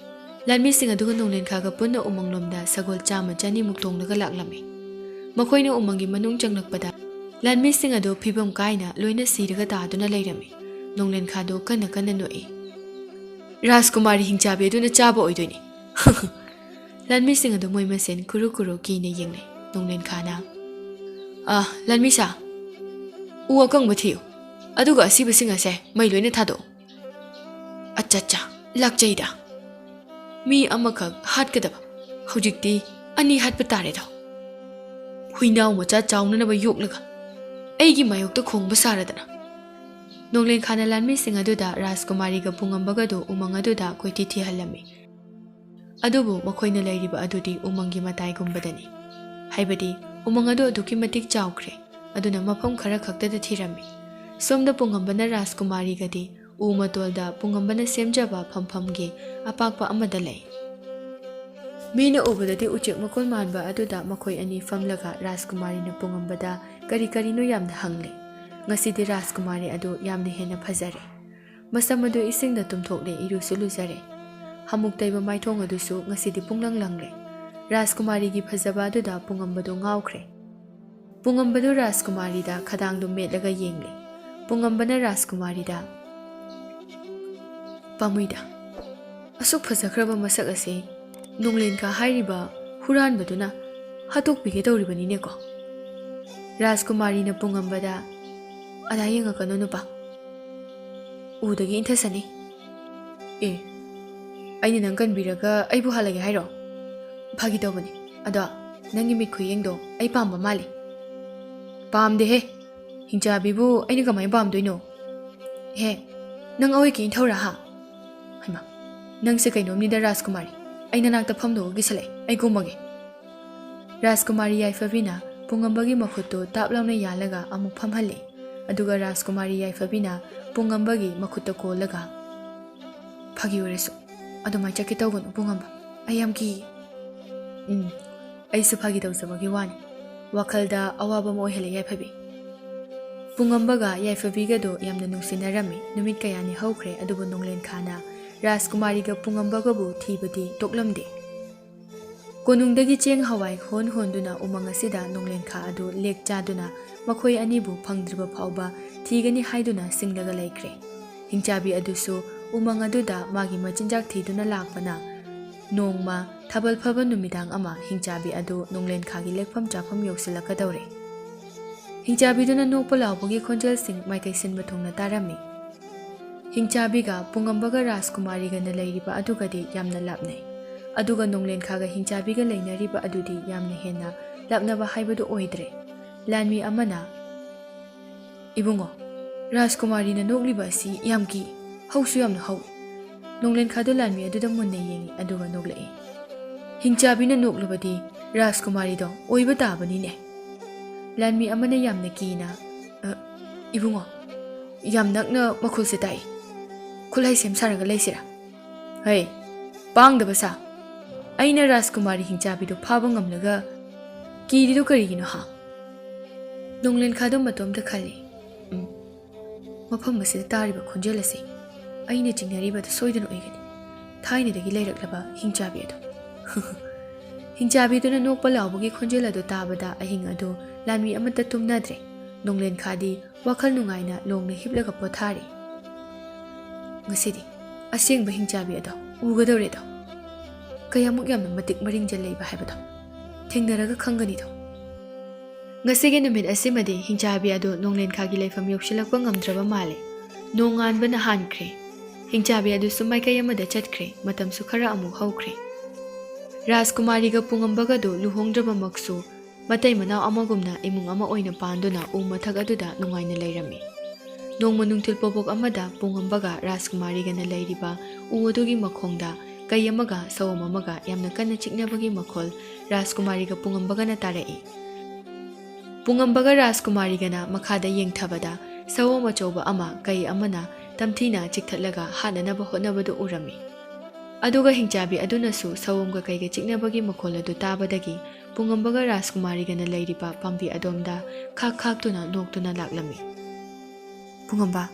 ꯂꯥꯟꯃꯤꯁꯤꯡ ꯑꯗꯨꯒ ꯅꯣꯡꯂꯦꯟꯈꯥꯒ ꯄꯨꯟꯅ ꯎꯃꯪꯂꯣꯝꯗ ꯁꯒꯣꯜ ꯆꯥꯝꯃ ꯆꯅꯤꯃꯨꯛ ꯇꯣꯡꯂꯒ ꯂꯥꯛꯂꯝꯃꯤ꯫ ꯃꯈꯣꯏꯅ ꯎꯃꯪꯒꯤ ꯃꯅꯨꯡ ꯆꯪꯂꯛꯄꯗ ꯂꯥꯟꯃꯤꯁꯤꯡ ꯑꯗꯨ ꯐꯤꯕꯝ ꯀꯥꯏꯅ ꯂꯣꯏꯅ ꯁꯤꯔꯒ ꯇꯥꯗꯨꯅ ꯂꯩꯔꯝꯃꯤ꯫ ꯅꯣꯡꯂꯦꯟꯈꯥꯗꯣ ꯀꯟꯅ ꯀꯟꯅ ꯅꯣꯛꯏ꯫ "ꯔꯥꯖꯀꯨꯃꯥꯔꯤ ꯍꯤꯡꯆꯥꯕꯤ ꯑꯗꯨꯅ ꯆꯥꯕ ꯑꯣꯏꯗꯣꯏꯅꯤ꯫" ꯂꯥꯟꯃꯤꯁꯤꯡ ꯑꯗꯨ ꯃꯣꯏ ꯃꯁꯦꯟ ꯀꯨꯔꯨ ꯀꯨꯔꯨ ꯀꯤꯅ ꯌꯦꯡꯅꯩ꯫ ꯅꯣꯡꯂꯦꯟ ꯈꯥꯅ, "ꯑ, ꯂꯥꯟꯃꯤꯁꯥ, ꯎ ꯑꯀꯪꯕ ꯊꯤꯌꯨ, ꯑꯗꯨꯒ ꯑꯁꯤꯕꯁꯤꯡ ꯑꯁꯦ ꯃꯩ ꯂꯣꯏꯅ ꯊꯥꯗꯣꯛꯎ꯫ ꯑꯠꯆꯥ, ꯑꯠꯆꯥ, ꯂꯥꯛꯆꯩꯗ꯫ ꯃꯤ ꯑꯃꯈꯛ ꯍꯥꯠꯀꯗꯕ, ꯍꯧꯖꯤꯛꯇꯤ ꯑꯅꯤ ꯍꯥꯠꯄ ꯇꯥꯔꯦꯗꯣ꯫ ꯍꯨꯏꯅꯥꯎ ꯃꯆꯥ ꯆꯥꯎꯅꯅꯕ ꯌꯣꯛꯂꯒ ꯑꯩꯒꯤ ꯃꯥꯌꯣꯛꯇ ꯈꯣꯡꯕ ꯁꯥꯔꯗꯅ꯫" ꯅꯣꯡꯂꯦꯟ ꯈꯥꯅ ꯂꯥꯟꯃꯤꯁꯤꯡ ꯑꯗꯨꯗ ꯔꯥꯖꯀꯨꯃꯥꯔꯤꯒ ꯄꯨꯡꯉꯝꯕꯒꯗꯨ ꯎꯃꯪ ꯑꯗꯨꯗ ꯀꯣꯏꯊꯤ ꯊꯤꯍꯜꯂꯝꯃꯤ꯫ ꯑꯗꯨꯕꯨ ꯃꯈꯣꯏꯅ ꯂꯩꯔꯤꯕ ꯑꯗꯨꯗꯤ ꯎꯃꯪꯒꯤ ꯃꯇꯥꯏꯒꯨꯝꯕꯗꯅꯤ꯫ ꯍꯥꯏꯕꯗꯤ ꯎꯃꯪ ꯑꯗꯨ ꯑꯗꯨꯛꯀꯤ ꯃꯇꯤꯛ ꯆꯥꯎꯈ꯭ꯔꯦ, ꯑꯗꯨꯅ ꯃꯐꯝ ꯈꯔ ꯈꯛꯇꯗ ꯊꯤꯔꯝꯃꯤ꯫ ꯁꯣꯝꯗ ꯄꯨꯡꯉꯝꯕꯅ ꯔꯥꯖꯀꯨꯃꯥꯔꯤꯒꯗꯤ ꯎ ꯃꯇꯣꯜꯗ ꯄꯨꯡꯉꯝꯕꯅ ꯁꯦꯝꯖꯕ ꯐꯝꯐꯝꯒꯤ ꯑꯄꯥꯛꯄ ꯑꯃꯗ ꯂꯩ꯫ ꯃꯤꯅ ꯎꯕꯗꯗꯤ ꯎꯆꯦꯛ ꯃꯀꯣꯟ ꯃꯥꯟꯕ ꯑꯗꯨꯗ ꯃꯈꯣꯏ ꯑꯅꯤ ꯐꯝꯂꯒ ꯔꯥꯖꯀꯨꯃꯥꯔꯤꯅ ꯄꯨꯡꯉꯝꯕꯗ ꯀꯔꯤ ꯀꯔꯤꯅꯣ ꯌꯥꯝꯅ ꯍꯪꯂꯦ꯫ ꯉꯁꯤꯗꯤ ꯔꯥꯖꯀꯨꯃꯥꯔꯤ ꯑꯗꯨ ꯌꯥꯝꯅ ꯍꯦꯟꯅ ꯐꯖꯔꯦ꯫ ꯃꯁꯝ ꯑꯗꯨ ꯏꯁꯤꯡꯗ ꯇꯨꯝꯊꯣꯛꯂꯦ, ꯏꯔꯨꯁꯨ ꯂꯨꯖꯔꯦ꯫ ꯍꯥꯃꯨꯛ ꯇꯩꯕ ꯃꯥꯏꯊꯣꯡ ꯑꯗꯨꯁꯨ ꯉꯁꯤꯗꯤ ꯄꯨꯡꯂꯪ ꯂꯪꯂꯦ꯫ ꯔꯥꯖꯀꯨꯃꯥꯔꯤꯒꯤ ꯐꯖꯕ ꯑꯗꯨꯗ ꯄꯨꯡꯉꯝꯕꯗꯨ ꯉꯥꯎꯈ꯭ꯔꯦ꯫ ꯄꯨꯡꯉꯝꯕꯗꯨ ꯔꯥꯖꯀꯨꯃꯥꯔꯤꯗ ꯈꯗꯥꯡꯗꯨ ꯃꯦꯠꯂꯒ ꯌꯦꯡꯂꯦ꯫ ꯄꯨꯡꯉꯝꯕꯅ ꯔꯥꯖꯀꯨꯃꯥꯔꯤꯗ, "ꯄꯥꯝꯃꯨꯏꯗ, ꯑꯁꯨꯛ ꯐꯖꯈ꯭ꯔꯕ ꯃꯁꯛ ꯑꯁꯤ ꯅꯣꯡꯂꯦꯟ ꯈꯥ ꯍꯥꯏꯔꯤꯕ ꯍꯨꯔꯥꯟꯕꯗꯨꯅ ꯍꯥꯠꯇꯣꯛꯄꯤꯒꯦ ꯇꯧꯔꯤꯕꯅꯤꯅꯦꯀꯣ?" ꯔꯥꯖꯀꯨꯃꯥꯔꯤꯅ ꯄꯨꯡꯉꯝꯕꯗ, "ꯑꯗꯥ ꯌꯦꯡꯉꯛꯀꯅꯨ ꯅꯨꯄꯥ, ꯎꯗꯒꯤ ꯏꯟꯊꯁꯅꯤ꯫" "ꯑꯦ, ꯑꯩꯅ ꯅꯪ ꯀꯟꯕꯤꯔꯒ ꯑꯩꯕꯨ ꯍꯥꯠꯂꯒꯦ ꯍꯥꯏꯔꯣ? ꯐꯥꯒꯤ ꯇꯧꯕꯅꯤ꯫ ꯑꯗꯣ ꯅꯪꯒꯤ ꯃꯤꯠ ꯈꯨꯌꯦꯡꯗꯣ ꯑꯩ ꯄꯥꯝꯕ ꯃꯥꯜꯂꯤ꯫" "ꯄꯥꯝꯗꯦꯍꯦ, ꯍꯤꯡꯆꯥꯕꯤꯕꯨ ꯑꯩꯅ ꯀꯃꯥꯏꯅ ꯄꯥꯝꯗꯣꯏꯅꯣ? ꯍꯦ, ꯅꯪ ꯑꯋꯣꯏ ꯀꯤ ꯏꯟꯊꯧꯔꯥ ꯍꯥ? ꯍꯩꯃꯥ, ꯅꯪꯁꯦ ꯀꯩꯅꯣꯝꯅꯤꯗ ꯔꯥꯖꯀꯨꯃꯥꯔꯤ꯫ ꯑꯩ ꯅꯅꯥꯛꯇ ꯐꯝꯗꯧꯕ ꯀꯤꯁꯜꯂꯛꯑꯦ, ꯑꯩ ꯀꯨꯝꯃꯒꯦ꯫" ꯔꯥꯖꯀꯨꯃꯥꯔꯤ ꯌꯥꯏꯐꯕꯤꯅ ꯄꯨꯡꯉꯝꯕꯒꯤ ꯃꯈꯨꯠꯇꯨ ꯇꯥꯞ ꯂꯥꯎꯅ ꯌꯥꯜꯂꯒ ꯑꯃꯨꯛ ꯐꯝꯍꯜꯂꯦ꯫ ꯑꯗꯨꯒ ꯔꯥꯖꯀꯨꯃꯥꯔꯤ ꯌꯥꯏꯐꯕꯤꯅ ꯄꯨꯡꯉꯝꯕꯒꯤ ꯃꯈꯨꯠꯇ ꯀꯣꯜꯂꯒ, "ꯐꯥꯒꯤ ꯑꯣꯏꯔꯁꯨ ꯑꯗꯨꯃꯥꯏꯅ ꯆꯠꯀꯦ ꯇꯧꯒꯅꯨ ꯄꯨꯡꯉꯝꯕ, ꯑꯩ ꯌꯥꯝ ꯀꯤ꯫" "ꯎꯝ, ꯑꯩꯁꯨ ꯐꯥꯒꯤ ꯇꯧꯖꯕꯒꯤ ꯋꯥꯅꯤ꯫" ꯋꯥꯈꯜꯗ ꯑꯋꯥꯕ ꯑꯃ ꯑꯣꯏꯍꯜꯂꯦ ꯌꯥꯏꯐꯕꯤ꯫ ꯄꯨꯡꯉꯝꯕꯒ ꯌꯥꯏꯐꯕꯤꯒꯗꯣ ꯌꯥꯝꯅ ꯅꯨꯡꯁꯤꯅꯔꯝꯃꯤ꯫ ꯅꯨꯃꯤꯠ ꯀꯌꯥꯅꯤ ꯍꯧꯈ꯭ꯔꯦ, ꯑꯗꯨꯕꯨ ꯅꯣꯡꯂꯦꯟ ꯈꯥꯅ ꯔꯥꯖꯀꯨꯃꯥꯔꯤꯒ ꯄꯨꯡꯉꯝꯕꯒꯕꯨ ꯊꯤꯕꯗꯤ ꯇꯣꯛꯂꯝꯗꯦ꯫ ꯀꯣꯅꯨꯡꯗꯒꯤ ꯆꯦꯡ ꯍꯋꯥꯏ ꯍꯣꯟ ꯍꯣꯟꯗꯨꯅ ꯎꯃꯪ ꯑꯁꯤꯗ ꯅꯣꯡꯂꯦꯟ ꯈꯥ ꯑꯗꯨ ꯂꯦꯛ ꯆꯥꯗꯨꯅ ꯃꯈꯣꯏ ꯑꯅꯤꯕꯨ ꯐꯪꯗ꯭ꯔꯤꯕ ꯐꯥꯎꯕ ꯊꯤꯒꯅꯤ ꯍꯥꯏꯗꯨꯅ ꯁꯤꯡꯂꯒ ꯂꯩꯈ꯭ꯔꯦ꯫ ꯍꯤꯡꯆꯥꯕꯤ ꯑꯗꯨꯁꯨ ꯎꯃꯪ ꯑꯗꯨꯗ ꯃꯥꯒꯤ ꯃꯆꯤꯟꯖꯥꯛ ꯊꯤꯗꯨꯅ ꯂꯥꯛꯄꯅ ꯅꯣꯡꯃ ꯊꯥꯕꯜ ꯐꯥꯕ ꯅꯨꯃꯤꯗꯥꯡ ꯑꯃ ꯍꯤꯡꯆꯥꯕꯤ ꯑꯗꯨ ꯅꯣꯡꯂꯦꯟꯈꯥꯒꯤ ꯂꯦꯛꯐꯝ ꯆꯥꯐꯝ ꯌꯧꯁꯤꯜꯂꯛꯀꯗꯧꯔꯦ꯫ ꯍꯤꯡꯆꯥꯕꯤꯗꯨꯅ ꯅꯣꯛꯄ ꯂꯥꯎꯕꯒꯤ ꯈꯣꯟꯖꯦꯜꯁꯤꯡ ꯃꯥꯏꯀꯩ ꯁꯤꯟꯕ ꯊꯨꯡꯅ ꯇꯥꯔꯝꯃꯤ꯫ ꯍꯤꯡꯆꯥꯕꯤꯒ ꯄꯨꯡꯉꯝꯕꯒ ꯔꯥꯖꯀꯨꯃꯥꯔꯤꯒꯅ ꯂꯩꯔꯤꯕ ꯑꯗꯨꯒꯗꯤ ꯌꯥꯝꯅ ꯂꯥꯞꯅꯩ꯫ ꯑꯗꯨꯒ ꯅꯣꯡꯂꯦꯟꯈꯥꯒ ꯍꯤꯡꯆꯥꯕꯤꯒ ꯂꯩꯅꯔꯤꯕ ꯑꯗꯨꯗꯤ ꯌꯥꯝꯅ ꯍꯦꯟꯅ ꯂꯥꯞꯅꯕ ꯍꯥꯏꯕꯗꯨ ꯑꯣꯏꯗ꯭ꯔꯦ꯫ ꯂꯥꯟꯃꯤ ꯑꯃꯅ, "ꯏꯕꯨꯡꯉꯣ, ꯔꯥꯖꯀꯨꯃꯥꯔꯤꯅ ꯅꯣꯛꯂꯤꯕ ꯑꯁꯤ ꯌꯥꯝ ꯀꯤ, ꯍꯧꯁꯨ ꯌꯥꯝꯅ ꯍꯧ꯫" ꯅꯣꯡꯂꯦꯟꯈꯥꯗꯣ ꯂꯥꯟꯃꯤ ꯑꯗꯨꯗ ꯃꯨꯟꯅ ꯌꯦꯡꯉꯤ, ꯑꯗꯨꯒ ꯅꯣꯛꯂꯛꯏ꯫ "ꯍꯤꯡꯆꯥꯕꯤꯅ ꯅꯣꯛꯂꯕꯗꯤ ꯔꯥꯖꯀꯨꯃꯥꯔꯤꯗꯣ ꯑꯣꯏꯕ ꯇꯥꯕꯅꯤꯅꯦ꯫" ꯂꯥꯟꯃꯤ ꯑꯃꯅ ꯌꯥꯝꯅ ꯀꯤꯅ, "ꯑ, ꯏꯕꯨꯡꯉꯣ, ꯌꯥꯝ ꯅꯛꯅ ꯃꯈꯣꯜꯁꯦ ꯇꯥꯏ꯫ ꯈꯨꯠꯂꯥꯏ ꯁꯦꯝ ꯁꯥꯔꯒ ꯂꯩꯁꯤꯔꯥ? ꯍꯩ, ꯄꯥꯡꯗꯕ ꯁꯥ꯫ ꯑꯩꯅ ꯔꯥꯖꯀꯨꯃꯥꯔꯤ ꯍꯤꯡꯆꯥꯕꯤꯗꯣ ꯐꯥꯕ ꯉꯝꯂꯒ ꯀꯤꯔꯤꯗꯣ ꯀꯔꯤꯒꯤꯅꯣ, ꯍꯥ?" ꯅꯣꯡꯂꯦꯟꯈꯥꯗꯣ ꯃꯇꯣꯝꯇ ꯈꯜꯂꯤ꯫ "ꯎꯝ, ꯃꯐꯝ ꯑꯁꯤꯗ ꯇꯥꯔꯤꯕ ꯈꯣꯟꯖꯦꯜ ꯑꯁꯤ ꯑꯩꯅ ꯆꯤꯡꯅꯔꯤꯕꯗ ꯁꯣꯏꯗꯅ ꯑꯣꯏꯒꯅꯤ꯫ ꯊꯥꯏꯅꯗꯒꯤ ꯂꯩꯔꯛꯂꯕ ꯍꯤꯡꯆꯥꯕꯤ ꯑꯗꯨ꯫" ꯍꯤꯡꯆꯥꯕꯤꯗꯨꯅ ꯅꯣꯛꯄ ꯂꯥꯎꯕꯒꯤ ꯈꯣꯟꯖꯦꯜ ꯑꯗꯨ ꯇꯥꯕꯗ ꯑꯍꯤꯡ ꯑꯗꯨ ꯂꯥꯟꯃꯤ ꯑꯃꯠꯇ ꯇꯨꯝꯅꯗ꯭ꯔꯦ꯫ ꯅꯣꯡꯂꯦꯟꯈꯥꯗꯤ ꯋꯥꯈꯜ ꯅꯨꯡꯉꯥꯏꯅ ꯂꯣꯡꯅ ꯍꯤꯞꯂꯒ ꯄꯣꯊꯥꯔꯤ꯫ "ꯉꯁꯤꯗꯤ ꯑꯁꯦꯡꯕ ꯍꯤꯡꯆꯥꯕꯤ ꯑꯗꯣ ꯎꯒꯗꯧꯔꯦꯗꯣ꯫ ꯀꯌꯥꯃꯨꯛ ꯌꯥꯝꯅ ꯃꯇꯤꯛ ꯃꯔꯤꯡꯖ ꯂꯩꯕ ꯍꯥꯏꯕꯗꯣ ꯊꯦꯡꯅꯔꯒ ꯈꯪꯒꯅꯤꯗꯣ꯫" ꯉꯁꯤꯒꯤ ꯅꯨꯃꯤꯠ ꯑꯁꯤꯃꯗꯤ ꯍꯤꯡꯆꯥꯕꯤ ꯑꯗꯨ ꯅꯣꯡꯂꯦꯟꯈꯥꯒꯤ ꯂꯩꯐꯝ ꯌꯧꯁꯤꯜꯂꯛꯄ ꯉꯝꯗ꯭ꯔꯕ ꯃꯥꯜꯂꯦ꯫ ꯅꯣꯡꯉꯥꯟꯕꯅ ꯍꯥꯟꯈ꯭ꯔꯦ꯫ ꯍꯤꯡꯆꯥꯕꯤ ꯑꯗꯨꯁꯨ ꯃꯥꯏꯀꯩ ꯑꯃꯗ ꯆꯠꯈ꯭ꯔꯦ꯫ ꯃꯇꯝꯁꯨ ꯈꯔ ꯑꯃꯨꯛ ꯍꯧꯈ꯭ꯔꯦ꯫ ꯔꯥꯖꯀꯨꯃꯥꯔꯤꯒ ꯄꯨꯡꯉꯝꯕꯒꯗꯨ ꯂꯨꯍꯣꯡꯗ꯭ꯔꯕꯃꯛꯁꯨ, ꯃꯇꯩ ꯃꯅꯥꯎ ꯑꯃꯒꯨꯝꯅ ꯏꯃꯨꯡ ꯑꯃ ꯑꯣꯏꯅ ꯄꯥꯟꯗꯨꯅ ꯎ ꯃꯊꯛ ꯑꯗꯨꯗ ꯅꯨꯡꯉꯥꯏꯅ ꯂꯩꯔꯝꯃꯤ꯫ ꯅꯣꯡꯃ ꯅꯨꯡꯊꯤꯜ ꯄꯣꯕꯣꯛ ꯑꯃꯗ ꯄꯨꯡꯉꯝꯕꯒ ꯔꯥꯖꯀꯨꯃꯥꯔꯤꯒꯅ ꯂꯩꯔꯤꯕ ꯎ ꯑꯗꯨꯒꯤ ꯃꯈꯣꯡꯗ ꯀꯩ ꯑꯃꯒ ꯁꯑꯣꯝ ꯑꯃꯒ ꯌꯥꯝꯅ ꯀꯟꯅ ꯆꯤꯛꯅꯕꯒꯤ ꯃꯈꯣꯜ ꯔꯥꯖꯀꯨꯃꯥꯔꯤꯒ ꯄꯨꯡꯉꯝꯕꯒꯅ ꯇꯥꯔꯛꯏ꯫ ꯄꯨꯡꯉꯝꯕꯒ ꯔꯥꯖꯀꯨꯃꯥꯔꯤꯒꯅ ꯃꯈꯥꯗ ꯌꯦꯡꯊꯕꯗ ꯁꯑꯣꯝ ꯑꯆꯧꯕ ꯑꯃ ꯀꯩ ꯑꯃꯅ ꯇꯝꯊꯤꯅ ꯆꯤꯛꯊꯠꯂꯒ ꯍꯥꯠꯅꯅꯕ ꯍꯣꯠꯅꯕꯗꯨ ꯎꯔꯝꯃꯤ꯫ ꯑꯗꯨꯒ ꯍꯤꯡꯆꯥꯕꯤ ꯑꯗꯨꯅꯁꯨ ꯁꯑꯣꯝꯒ ꯀꯩꯒ ꯆꯤꯛꯅꯕꯒꯤ ꯃꯈꯣꯜ ꯑꯗꯨ ꯇꯥꯕꯗꯒꯤ ꯄꯨꯡꯉꯝꯕꯒ ꯔꯥꯖꯀꯨꯃꯥꯔꯤꯒꯅ ꯂꯩꯔꯤꯕ ꯄꯥꯝꯕꯤ ꯑꯗꯣꯝꯗ ꯈꯥꯛ ꯈꯥꯛꯇꯨꯅ ꯅꯣꯛꯇꯨꯅ ꯂꯥꯛꯂꯝꯃꯤ꯫ "ꯄꯨꯡꯉꯝꯕ,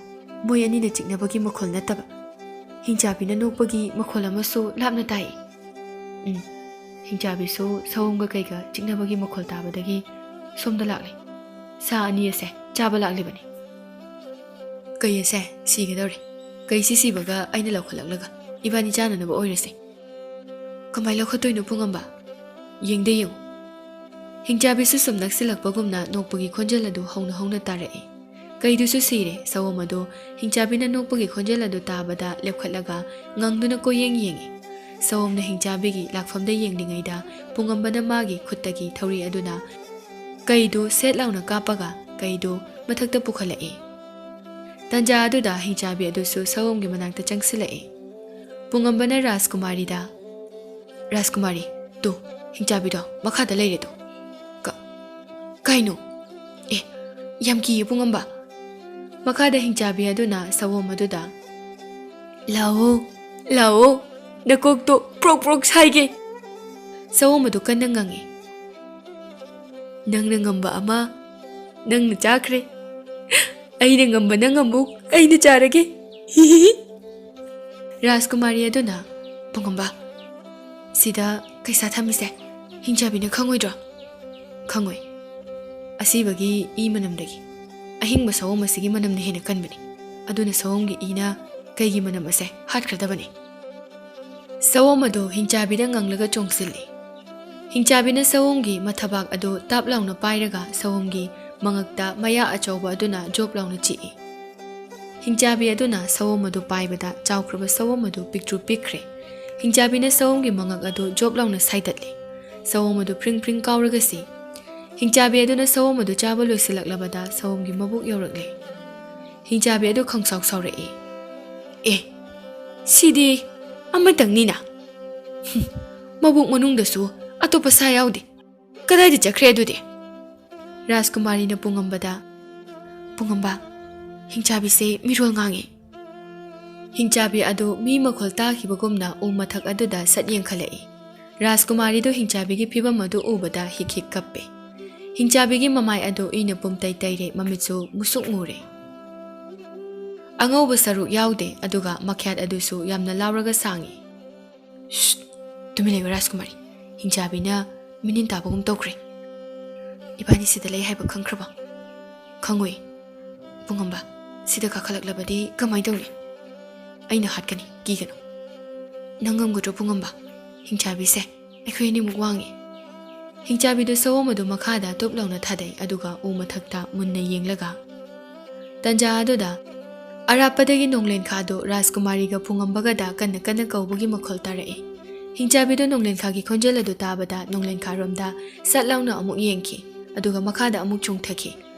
ꯃꯣꯏ ꯑꯅꯤꯅ ꯆꯤꯛꯅꯕꯒꯤ ꯃꯈꯣꯜ ꯅꯠꯇꯕ, ꯍꯤꯡꯆꯥꯕꯤꯅ ꯅꯣꯛꯄꯒꯤ ꯃꯈꯣꯜ ꯑꯃꯁꯨ ꯂꯥꯞꯅ ꯇꯥꯏ꯫" "ꯎꯝ, ꯍꯤꯡꯆꯥꯕꯤꯁꯨ ꯁꯑꯣꯝꯒ ꯀꯩꯒ ꯆꯤꯛꯅꯕꯒꯤ ꯃꯈꯣꯜ ꯇꯥꯕꯗꯒꯤ ꯁꯣꯝꯗ ꯂꯥꯛꯂꯤ꯫ ꯁꯥ ꯑꯅꯤ ꯑꯁꯦ ꯆꯥꯕ ꯂꯥꯛꯂꯤꯕꯅꯤ꯫" "ꯀꯩ ꯑꯁꯦ ꯁꯤꯒꯗꯧꯔꯦ꯫ ꯀꯩꯁꯤ ꯁꯤꯕꯒ ꯑꯩꯅ ꯂꯧꯈꯠꯂꯛꯂꯒ ꯏꯕꯥꯅꯤ ꯆꯥꯅꯅꯕ ꯑꯣꯏꯔꯁꯦ꯫" "ꯀꯃꯥꯏ ꯂꯧꯈꯠꯇꯣꯏꯅꯣ ꯄꯨꯡꯉꯝꯕ? ꯌꯦꯡꯗ ꯌꯦꯡꯉꯨ꯫" ꯍꯤꯡꯆꯥꯕꯤꯁꯨ ꯁꯨꯝ ꯅꯛꯁꯤꯜꯂꯛꯄꯒꯨꯝꯅ ꯅꯣꯛꯄꯒꯤ ꯈꯣꯟꯖꯦꯜ ꯑꯗꯨ ꯍꯧꯅ ꯍꯧꯅ ꯇꯥꯔꯛꯏ꯫ ꯀꯩꯗꯨꯁꯨ ꯁꯤꯔꯦ꯫ ꯁꯑꯣꯝ ꯑꯗꯨ ꯍꯤꯡꯆꯥꯕꯤꯅ ꯅꯣꯛꯄꯒꯤ ꯈꯣꯟꯖꯦꯜ ꯑꯗꯨ ꯇꯥꯕꯗ ꯂꯦꯞꯈꯠꯂꯒ ꯉꯪꯗꯨꯅ ꯀꯣꯏꯌꯦꯡ ꯌꯦꯡꯉꯤ꯫ ꯁꯑꯣꯝꯅ ꯍꯤꯡꯆꯥꯕꯤꯒꯤ ꯂꯥꯛꯐꯝꯗ ꯌꯦꯡꯂꯤꯉꯩꯗ ꯄꯨꯡꯉꯝꯕꯅ ꯃꯥꯒꯤ ꯈꯨꯠꯇꯒꯤ ꯊꯧꯔꯤ ꯑꯗꯨꯅ ꯀꯩꯗꯨ ꯁꯦꯠ ꯂꯥꯎꯅ ꯀꯥꯞꯄꯒ ꯀꯩꯗꯨ ꯃꯊꯛꯇ ꯄꯨꯈꯠꯂꯛꯏ꯫ ꯇꯟꯖꯥ ꯑꯗꯨꯗ ꯍꯤꯡꯆꯥꯕꯤ ꯑꯗꯨꯁꯨ ꯁꯑꯣꯝꯒꯤ ꯃꯅꯥꯛꯇ ꯆꯪꯁꯤꯜꯂꯛꯏ꯫ ꯄꯨꯡꯉꯝꯕꯅ ꯔꯥꯖꯀꯨꯃꯥꯔꯤꯗ, "ꯔꯥꯖꯀꯨꯃꯥꯔꯤ, ꯇꯨ, ꯍꯤꯡꯆꯥꯕꯤꯗꯣ ꯃꯈꯥꯗ ꯂꯩꯔꯦ ꯇꯨ꯫" "ꯀ-, ꯀꯩꯅꯣ? ꯑꯦ, ꯌꯥꯝ ꯀꯤꯌꯦ ꯄꯨꯡꯉꯝꯕ꯫" ꯃꯈꯥꯗ ꯍꯤꯡꯆꯥꯕꯤ ꯑꯗꯨꯅ ꯁꯑꯣꯝ ꯑꯗꯨꯗ, "ꯂꯥꯛꯑꯣ, ꯂꯥꯛꯑꯣ, ꯅꯀꯣꯛꯇꯣ ꯄ꯭ꯔꯣꯛ ꯄ꯭ꯔꯣꯛ ꯁꯥꯏꯒꯦ꯫" ꯁꯑꯣꯝ ꯑꯗꯨ ꯀꯟꯅ ꯉꯪꯉꯤ꯫ "ꯅꯪꯅ ꯉꯝꯕ ꯑꯃ ꯅꯪꯅ ꯆꯥꯈ꯭ꯔꯦ꯫ ꯑꯩꯅ ꯉꯝꯕ ꯅꯪ ꯑꯃꯨꯛ ꯑꯩꯅ ꯆꯥꯔꯒꯦ꯫ ꯍꯤ ꯍꯤ ꯍꯤ꯫" ꯔꯥꯖꯀꯨꯃꯥꯔꯤ ꯑꯗꯨꯅ, "ꯄꯨꯡꯉꯝꯕ, ꯁꯤꯗ ꯀꯩꯁꯥ ꯊꯝꯃꯤꯁꯦ ꯍꯤꯡꯆꯥꯕꯤꯅ ꯈꯪꯉꯣꯏꯗ꯭ꯔꯣ?" "ꯈꯪꯉꯣꯏ꯫ ꯑꯁꯤꯕꯒꯤ ꯏ ꯃꯅꯝꯗꯒꯤ ꯑꯍꯤꯡꯕ ꯁꯑꯣꯝ ꯑꯁꯤꯒꯤ ꯃꯅꯝꯅ ꯍꯦꯟꯅ ꯀꯟꯕꯅꯤ꯫ ꯑꯗꯨꯅ ꯁꯑꯣꯝꯒꯤ ꯏꯅ ꯀꯩꯒꯤ ꯃꯅꯝ ꯑꯁꯦ ꯍꯥꯠꯈ꯭ꯔꯗꯕꯅꯤ꯫" ꯁꯑꯣꯝ ꯑꯗꯨ ꯍꯤꯡꯆꯥꯕꯤꯗ ꯉꯪꯂꯒ ꯆꯣꯡꯁꯤꯜꯂꯤ꯫ ꯍꯤꯡꯆꯥꯕꯤꯅ ꯁꯑꯣꯝꯒꯤ ꯃꯊꯕꯥꯛ ꯑꯗꯨ ꯇꯥꯞ ꯂꯥꯎꯅ ꯄꯥꯏꯔꯒ ꯁꯑꯣꯝꯒꯤ ꯃꯉꯛꯇ ꯃꯌꯥ ꯑꯆꯧꯕ ꯑꯗꯨꯅ ꯖꯣꯞ ꯂꯥꯎꯅ ꯆꯤꯛꯏ꯫ ꯍꯤꯡꯆꯥꯕꯤ ꯑꯗꯨꯅ ꯁꯑꯣꯝ ꯑꯗꯨ ꯄꯥꯏꯕꯗ ꯆꯥꯎꯈ꯭ꯔꯕ ꯁꯑꯣꯝ ꯑꯗꯨ ꯄꯤꯛꯇ꯭ꯔꯨ ꯄꯤꯛꯈ꯭ꯔꯦ꯫ ꯍꯤꯡꯆꯥꯕꯤꯅ ꯁꯑꯣꯝꯒꯤ ꯃꯉꯛ ꯑꯗꯨ ꯖꯣꯞ ꯂꯥꯎꯅ ꯁꯥꯏꯗꯠꯂꯤ꯫ ꯁꯑꯣꯝ ꯑꯗꯨ ꯐ꯭ꯔꯤꯡ ꯐ꯭ꯔꯤꯡ ꯀꯥꯎꯔꯒ ꯁꯤ꯫ ꯍꯤꯡꯆꯥꯕꯤ ꯑꯗꯨꯅ ꯁꯑꯣꯝ ꯑꯗꯨ ꯆꯥꯕ ꯂꯣꯏꯁꯤꯜꯂꯛꯂꯕꯗ ꯁꯑꯣꯝꯒꯤ ꯃꯕꯨꯛ ꯌꯧꯔꯛꯂꯦ꯫ ꯍꯤꯡꯆꯥꯕꯤ ꯑꯗꯨ ꯈꯪꯁꯥꯎ ꯁꯥꯎꯔꯛꯏ꯫ "ꯑꯦ, ꯁꯤꯗꯤ ꯑꯃꯇꯪꯅꯤꯅ꯫ ꯍꯨꯝ, ꯃꯕꯨꯛ ꯃꯅꯨꯡꯗꯁꯨ ꯑꯇꯣꯞꯄ ꯁꯥ ꯌꯥꯎꯗꯦ꯫ ꯀꯗꯥꯏꯗ ꯆꯠꯈ꯭ꯔꯦ ꯑꯗꯨꯗꯤ?" ꯔꯥꯖꯀꯨꯃꯥꯔꯤꯅ ꯄꯨꯡꯉꯝꯕꯗ, "ꯄꯨꯡꯉꯝꯕ, ꯍꯤꯡꯆꯥꯕꯤꯁꯦ ꯃꯤꯔꯣꯜ ꯉꯥꯡꯉꯤ꯫" ꯍꯤꯡꯆꯥꯕꯤ ꯑꯗꯨ ꯃꯤ ꯃꯈꯣꯜ ꯇꯥꯈꯤꯕꯒꯨꯝꯅ ꯎ ꯃꯊꯛ ꯑꯗꯨꯗ ꯁꯠ ꯌꯦꯡꯈꯠꯂꯛꯏ꯫ ꯔꯥꯖꯀꯨꯃꯥꯔꯤꯗꯨ ꯍꯤꯡꯆꯥꯕꯤꯒꯤ ꯐꯤꯕꯝ ꯑꯗꯨ ꯎꯕꯗ ꯍꯤꯛ ꯍꯤꯛ ꯀꯞꯄꯦ꯫ ꯍꯤꯡꯆꯥꯕꯤꯒꯤ ꯃꯃꯥꯏ ꯑꯗꯨ ꯏꯅ ꯄꯨꯝꯇꯩ ꯇꯩꯔꯦ, ꯃꯃꯤꯠꯁꯨ ꯃꯨꯁꯨꯛ ꯃꯨꯔꯦ꯫ ꯑꯉꯧꯕ ꯁꯔꯨꯛ ꯌꯥꯎꯗꯦ, ꯑꯗꯨꯒ ꯃꯈ꯭ꯌꯥꯠ ꯑꯗꯨꯁꯨ ꯌꯥꯝꯅ ꯂꯥꯎꯔꯒ ꯁꯥꯡꯉꯤ꯫ "ꯁ꯭ꯁ! ꯇꯨꯃꯤꯟ ꯂꯩꯌꯨ ꯔꯥꯖꯀꯨꯃꯥꯔꯤ, ꯍꯤꯡꯆꯥꯕꯤꯅ ꯃꯤꯅꯤꯟ ꯇꯥꯕꯒꯨꯝ ꯇꯧꯈ꯭ꯔꯦ꯫ ꯏꯕꯥꯅꯤ ꯁꯤꯗ ꯂꯩ ꯍꯥꯏꯕ ꯈꯪꯈ꯭ꯔꯕ?" "ꯈꯪꯉꯣꯏ꯫ ꯄꯨꯡꯉꯝꯕ, ꯁꯤꯗ ꯀꯥꯈꯠꯂꯛꯂꯕꯗꯤ ꯀꯃꯥꯏ ꯇꯧꯅꯤ?" "ꯑꯩꯅ ꯍꯥꯠꯀꯅꯤ, ꯀꯤꯒꯅꯨ꯫" "ꯅꯪ ꯉꯝꯒꯗ꯭ꯔꯣ ꯄꯨꯡꯉꯝꯕ? "ꯍꯤꯡꯆꯥꯕꯤꯁꯦ, ꯑꯩꯈꯣꯏ ꯑꯅꯤꯃꯨꯛ ꯋꯥꯡꯉꯤ꯫" ꯍꯤꯡꯆꯥꯕꯤꯗꯨ ꯁꯑꯣꯝ ꯑꯗꯨ ꯃꯈꯥꯗ ꯇꯨꯞ ꯂꯥꯎꯅ ꯊꯥꯗꯩ, ꯑꯗꯨꯒ ꯎ ꯃꯊꯛꯇ ꯃꯨꯟꯅ ꯌꯦꯡꯂꯒ꯫ ꯇꯟꯖꯥ ꯑꯗꯨꯗ ꯑꯔꯥꯞꯄꯗꯒꯤ ꯅꯣꯡꯂꯦꯟꯈꯥꯗꯨ ꯔꯥꯖꯀꯨꯃꯥꯔꯤꯒ ꯐꯨꯡꯉꯝꯕꯒꯗ ꯀꯟꯅ ꯀꯟꯅ ꯀꯧꯕꯒꯤ ꯃꯈꯣꯜ ꯇꯥꯔꯛꯏ꯫ ꯍꯤꯡꯆꯥꯕꯤꯗꯨ ꯅꯣꯡꯂꯦꯟꯈꯥꯒꯤ ꯈꯣꯟꯖꯦꯜ ꯑꯗꯨ ꯇꯥꯕꯗ ꯅꯣꯡꯂꯦꯟꯈꯥꯔꯣꯝꯗ ꯁꯠ ꯂꯥꯎꯅ ꯑꯃꯨꯛ ꯌꯦꯡꯈꯤ, ꯑꯗꯨꯒ ꯃꯈꯥꯗ ꯑꯃꯨꯛ ꯆꯣꯡꯊꯈꯤ꯫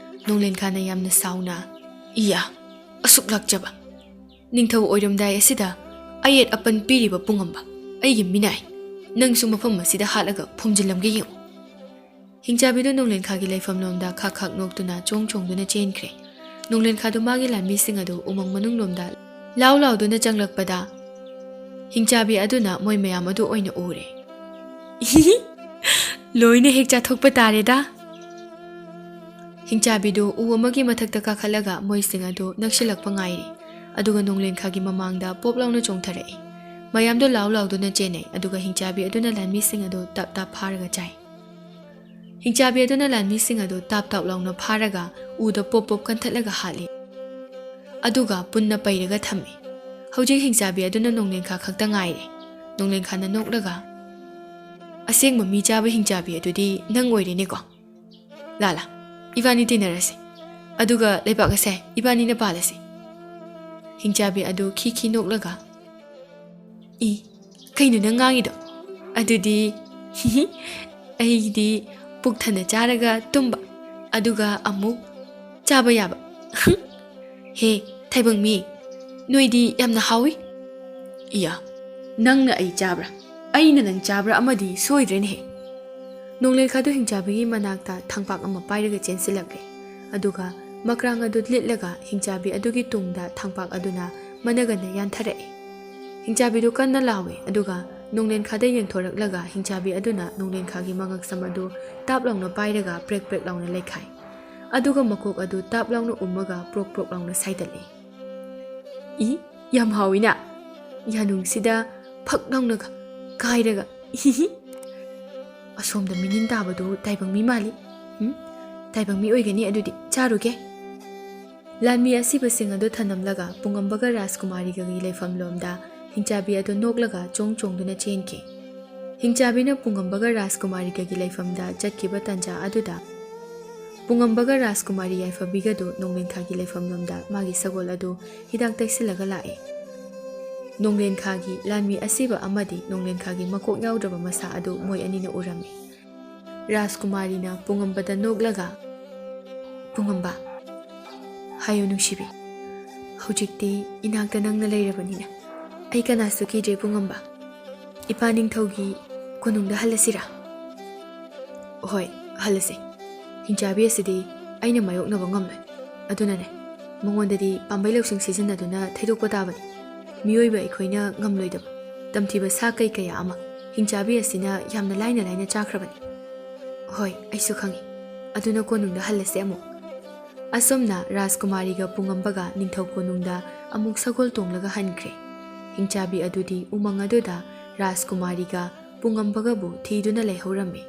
ꯅꯣꯡꯂꯦꯟꯈꯥꯅ ꯌꯥꯝꯅ ꯁꯥꯎꯅ, "ꯏꯌꯥ, ꯑꯁꯨꯛ ꯂꯥꯛꯆꯕ! ꯅꯤꯡꯊꯧ ꯑꯣꯏꯔꯝꯗꯥꯏ ꯑꯁꯤꯗ ꯑꯌꯦꯠ ꯑꯄꯟ ꯄꯤꯔꯤꯕ ꯄꯨꯡꯉꯝꯕ ꯑꯩꯒꯤ ꯃꯤꯅꯥꯏ! ꯅꯪꯁꯨ ꯃꯐꯝ ꯑꯁꯤꯗ ꯍꯥꯠꯂꯒ ꯐꯨꯝꯖꯤꯜꯂꯝꯒꯦ ꯌꯦꯡꯉꯨ!" ꯍꯤꯡꯆꯥꯕꯤꯗꯨ ꯅꯣꯡꯂꯦꯟꯈꯥꯒꯤ ꯂꯩꯐꯝꯂꯣꯝꯗ ꯈꯛ ꯈꯛ ꯅꯣꯛꯇꯨꯅ ꯆꯣꯡ ꯆꯣꯡꯗꯨꯅ ꯆꯦꯟꯈ꯭ꯔꯦ꯫ ꯅꯣꯡꯂꯦꯟꯈꯥꯗꯨ ꯃꯥꯒꯤ ꯂꯥꯟꯃꯤꯁꯤꯡ ꯑꯗꯨ ꯎꯃꯪ ꯃꯅꯨꯡꯂꯣꯝꯗ ꯂꯥꯎ ꯂꯥꯎꯗꯨꯅ ꯆꯪꯂꯛꯄꯗ, ꯍꯤꯡꯆꯥꯕꯤ ꯑꯗꯨꯅ ꯃꯣꯏ ꯃꯌꯥꯝ ꯑꯗꯨ ꯑꯣꯏꯅ ꯎꯔꯦ꯫ "ꯂꯣꯏꯅ ꯍꯦꯛ ꯆꯥꯊꯣꯛꯄ ꯇꯥꯔꯦꯗ!" ꯍꯤꯡꯆꯥꯕꯤꯗꯨ ꯎ ꯑꯃꯒꯤ ꯃꯊꯛꯇ ꯀꯥꯈꯠꯂꯒ ꯃꯣꯏꯁꯤꯡ ꯑꯗꯨ ꯅꯛꯁꯤꯜꯂꯛꯄ ꯉꯥꯏꯔꯤ, ꯑꯗꯨꯒ ꯅꯣꯡꯂꯦꯟꯈꯥꯒꯤ ꯃꯃꯥꯡꯗ ꯄꯣꯞ ꯂꯥꯎꯅ ꯆꯣꯡꯊꯔꯛꯏ꯫ ꯃꯌꯥꯝꯗꯣ ꯂꯥꯎ ꯂꯥꯎꯗꯨꯅ ꯆꯦꯟꯅꯩ, ꯑꯗꯨꯒ ꯍꯤꯡꯆꯥꯕꯤ ꯑꯗꯨꯅ ꯂꯥꯟꯃꯤꯁꯤꯡ ꯑꯗꯨ ꯇꯞ ꯇꯞ ꯐꯥꯔꯒ ꯆꯥꯏ꯫ ꯍꯤꯡꯆꯥꯕꯤ ꯑꯗꯨꯅ ꯂꯥꯟꯃꯤꯁꯤꯡ ꯑꯗꯨ ꯇꯥꯞ ꯇꯥꯞ ꯂꯥꯎꯅ ꯐꯥꯔꯒ ꯎꯗ ꯄꯣꯞ ꯄꯣꯞ ꯀꯟꯊꯠꯂꯒ ꯍꯥꯠꯂꯤ꯫ ꯑꯗꯨꯒ ꯄꯨꯟꯅ ꯄꯩꯔꯒ ꯊꯝꯃꯤ꯫ ꯍꯧꯖꯤꯛ ꯍꯤꯡꯆꯥꯕꯤ ꯑꯗꯨꯅ ꯅꯣꯡꯂꯦꯟꯈꯥ ꯈꯛꯇ ꯉꯥꯏꯔꯦ꯫ ꯅꯣꯡꯂꯦꯟꯈꯥꯅ ꯅꯣꯛꯂꯒ, "ꯑꯁꯦꯡꯕ ꯃꯤ ꯆꯥꯕ ꯍꯤꯡꯆꯥꯕꯤ ꯑꯗꯨꯗꯤ ꯅꯪ ꯑꯣꯏꯔꯦꯅꯦꯀꯣ꯫ ꯂꯥꯂꯥ, ꯏꯕꯥꯅꯤ ꯇꯤꯟꯅꯔꯁꯦ꯫ ꯑꯗꯨꯒ ꯂꯩꯕꯥꯛ ꯑꯁꯦ ꯏꯕꯥꯅꯤꯅ ꯄꯥꯜꯂꯁꯦ꯫" ꯍꯤꯡꯆꯥꯕꯤ ꯑꯗꯨ ꯈꯤ ꯈꯤ ꯅꯣꯛꯂꯒ, "ꯏ, ꯀꯩꯅꯣ ꯅꯪ ꯉꯥꯡꯉꯤꯗꯣ? ꯑꯗꯨꯗꯤ ꯑꯩꯗꯤ ꯄꯨꯛ ꯊꯟꯅ ꯆꯥꯔꯒ ꯇꯨꯝꯕ, ꯑꯗꯨꯒ ꯑꯃꯨꯛ ꯆꯥꯕ ꯌꯥꯕ꯫ ꯍꯦ, ꯇꯥꯏꯕꯪ ꯃꯤ, ꯅꯣꯏꯗꯤ ꯌꯥꯝꯅ ꯍꯥꯎꯏ꯫" "ꯏꯌꯥ, ꯅꯪꯅ ꯑꯩ ꯆꯥꯕ꯭ꯔꯥ? ꯑꯩꯅ ꯅꯪ ꯆꯥꯕ꯭ꯔꯥ ꯑꯃꯗꯤ ꯁꯣꯏꯗ꯭ꯔꯦꯅꯦꯍꯦ!" ꯅꯣꯡꯂꯦꯟꯈꯥꯗꯨ ꯍꯤꯡꯆꯥꯕꯤꯒꯤ ꯃꯅꯥꯛꯇ ꯊꯥꯡꯄꯥꯛ ꯑꯃ ꯄꯥꯏꯔꯒ ꯆꯦꯟꯁꯤꯜꯂꯛꯂꯦ꯫ ꯑꯗꯨꯒ ꯃꯀ꯭ꯔꯥꯡ ꯑꯗꯨ ꯂꯤꯠꯂꯒ ꯍꯤꯡꯆꯥꯕꯤ ꯑꯗꯨꯒꯤ ꯇꯨꯡꯗ ꯊꯥꯡꯄꯥꯛ ꯑꯗꯨꯅ ꯃꯅꯒꯟꯅ ꯌꯥꯟꯊꯔꯛꯏ꯫ ꯍꯤꯡꯆꯥꯕꯤꯗꯨ ꯀꯟꯅ ꯂꯥꯎꯏ, ꯑꯗꯨꯒ ꯅꯣꯡꯂꯦꯟꯈꯥꯗ ꯌꯦꯡꯊꯣꯔꯛꯂꯒ ꯍꯤꯡꯆꯥꯕꯤ ꯑꯗꯨꯅ ꯅꯣꯡꯂꯦꯟꯈꯥꯒꯤ ꯃꯉꯛꯁꯝ ꯑꯗꯨ ꯇꯥꯞ ꯂꯥꯎꯅ ꯄꯥꯏꯔꯒ ꯄ꯭ꯔꯦꯛ ꯄ꯭ꯔꯦꯛ ꯂꯥꯎꯅ ꯂꯩꯈꯥꯏ꯫ ꯑꯗꯨꯒ ꯃꯀꯣꯛ ꯑꯗꯨ ꯇꯥꯞ ꯂꯥꯎꯅ ꯎꯝꯃꯒ ꯄ꯭ꯔꯣꯛ ꯄ꯭ꯔꯣꯛ ꯂꯥꯎꯅ ꯁꯥꯏꯗꯠꯂꯤ꯫ "ꯏ, ꯌꯥꯝ ꯍꯥꯎꯏꯅ꯫ ꯌꯥꯅꯨꯡꯁꯤꯗ ꯐꯛ ꯂꯥꯎꯅꯒ ꯀꯥꯏꯔꯒ, ꯏꯍꯤꯍꯤ꯫ ꯑꯁꯣꯝꯗ ꯃꯤꯅꯤꯟ ꯇꯥꯕꯗꯨ ꯇꯥꯏꯕꯪ ꯃꯤ ꯃꯥꯜꯂꯤ꯫ ꯎꯝ, ꯇꯥꯏꯕꯪ ꯃꯤ ꯑꯣꯏꯒꯅꯤ, ꯑꯗꯨꯗꯤ ꯆꯥꯔꯨꯒꯦ꯫" ꯂꯥꯟꯃꯤ ꯑꯁꯤꯕꯁꯤꯡ ꯑꯗꯨ ꯊꯅꯝꯂꯒ ꯄꯨꯡꯉꯝꯕꯒ ꯔꯥꯖꯀꯨꯃꯥꯔꯤꯒꯒꯤ ꯂꯩꯐꯝꯂꯣꯝꯗ ꯍꯤꯡꯆꯥꯕꯤ ꯑꯗꯨ ꯅꯣꯛꯂꯒ ꯆꯣꯡ ꯆꯣꯡꯗꯨꯅ ꯆꯦꯟꯈꯤ꯫ ꯍꯤꯡꯆꯥꯕꯤꯅ ꯄꯨꯡꯉꯝꯕꯒ ꯔꯥꯖꯀꯨꯃꯥꯔꯤꯒꯒꯤ ꯂꯩꯐꯝꯗ ꯆꯠꯈꯤꯕ ꯇꯥꯟꯖꯥ ꯑꯗꯨꯗ, ꯄꯨꯡꯉꯝꯕꯒ ꯔꯥꯖꯀꯨꯃꯥꯔꯤ ꯌꯥꯏꯐꯕꯤꯒꯗꯨ ꯅꯣꯡꯂꯦꯟꯈꯥꯒꯤ ꯂꯩꯐꯝꯂꯣꯝꯗ ꯃꯥꯒꯤ ꯁꯒꯣꯜ ꯑꯗꯨ ꯍꯤꯗꯥꯛ ꯇꯩꯁꯤꯜꯂꯒ ꯂꯥꯛꯏ꯫ ꯅꯣꯡꯂꯦꯟꯈꯥꯒꯤ ꯂꯥꯟꯃꯤ ꯑꯁꯤꯕ ꯑꯃꯗꯤ ꯅꯣꯡꯂꯦꯟꯈꯥꯒꯤ ꯃꯀꯣꯛ ꯌꯥꯎꯗ꯭ꯔꯕ ꯃꯁꯥ ꯑꯗꯨ ꯃꯣꯏ ꯑꯅꯤꯅ ꯎꯔꯝꯃꯤ꯫ ꯔꯥꯖꯀꯨꯃꯥꯔꯤꯅ ꯄꯨꯡꯉꯝꯕꯗ ꯅꯣꯛꯂꯒ, "ꯄꯨꯡꯉꯝꯕ, ꯍꯥꯏꯌꯨ ꯅꯨꯡꯁꯤꯕꯤ, ꯍꯧꯖꯤꯛꯇꯤ ꯏꯅꯥꯛꯇ ꯅꯪꯅ ꯂꯩꯔꯕꯅꯤꯅ ꯑꯩ ꯀꯅꯥꯁꯨ ꯀꯤꯗ꯭ꯔꯦ ꯄꯨꯡꯉꯝꯕ꯫ ꯏꯄꯥ ꯅꯤꯡꯊꯧꯒꯤ ꯀꯣꯅꯨꯡꯗ ꯍꯜꯂꯁꯤꯔꯥ?" "ꯍꯣꯏ, ꯍꯜꯂꯁꯤ꯫ ꯍꯤꯡꯆꯥꯕꯤ ꯑꯁꯤꯗꯤ ꯑꯩꯅ ꯃꯥꯌꯣꯛꯅꯕ ꯉꯝꯂꯣꯏ꯫ ꯑꯗꯨꯅꯅꯦ, ꯃꯉꯣꯟꯗꯗꯤ ꯄꯥꯝꯕꯩ ꯂꯧꯁꯤꯡ ꯁꯤꯖꯤꯟꯅꯗꯨꯅ ꯊꯩꯗꯣꯛꯄ ꯇꯥꯕꯅꯤ꯫ ꯃꯤꯑꯣꯏꯕ ꯑꯩꯈꯣꯏꯅ ꯉꯝꯂꯣꯏꯗꯕ ꯇꯝꯊꯤꯕ ꯁꯥ ꯀꯩ ꯀꯌꯥ ꯑꯃ ꯍꯤꯡꯆꯥꯕꯤ ꯑꯁꯤꯅ ꯌꯥꯝꯅ ꯂꯥꯏꯅ ꯂꯥꯏꯅ ꯆꯥꯈ꯭ꯔꯕꯅꯤ꯫" "ꯍꯣꯏ, ꯑꯩꯁꯨ ꯈꯪꯏ꯫ ꯑꯗꯨꯅ ꯀꯣꯅꯨꯡꯗ ꯍꯜꯂꯁꯦ ꯑꯃꯨꯛ꯫" ꯑꯁꯨꯝꯅ ꯔꯥꯖꯀꯨꯃꯥꯔꯤꯒ ꯄꯨꯡꯉꯝꯕꯒ ꯅꯤꯡꯊꯧ ꯀꯣꯅꯨꯡꯗ ꯑꯃꯨꯛ ꯁꯒꯣꯜ ꯇꯣꯡꯂꯒ ꯍꯟꯈ꯭ꯔꯦ꯫ ꯍꯤꯡꯆꯥꯕꯤ ꯑꯗꯨꯗꯤ ꯎꯃꯪ ꯑꯗꯨꯗ ꯔꯥꯖꯀꯨꯃꯥꯔꯤꯒ ꯄꯨꯡꯉꯝꯕꯒꯕꯨ ꯊꯤꯗꯨꯅ ꯂꯩꯍꯧꯔꯝꯃꯤ꯫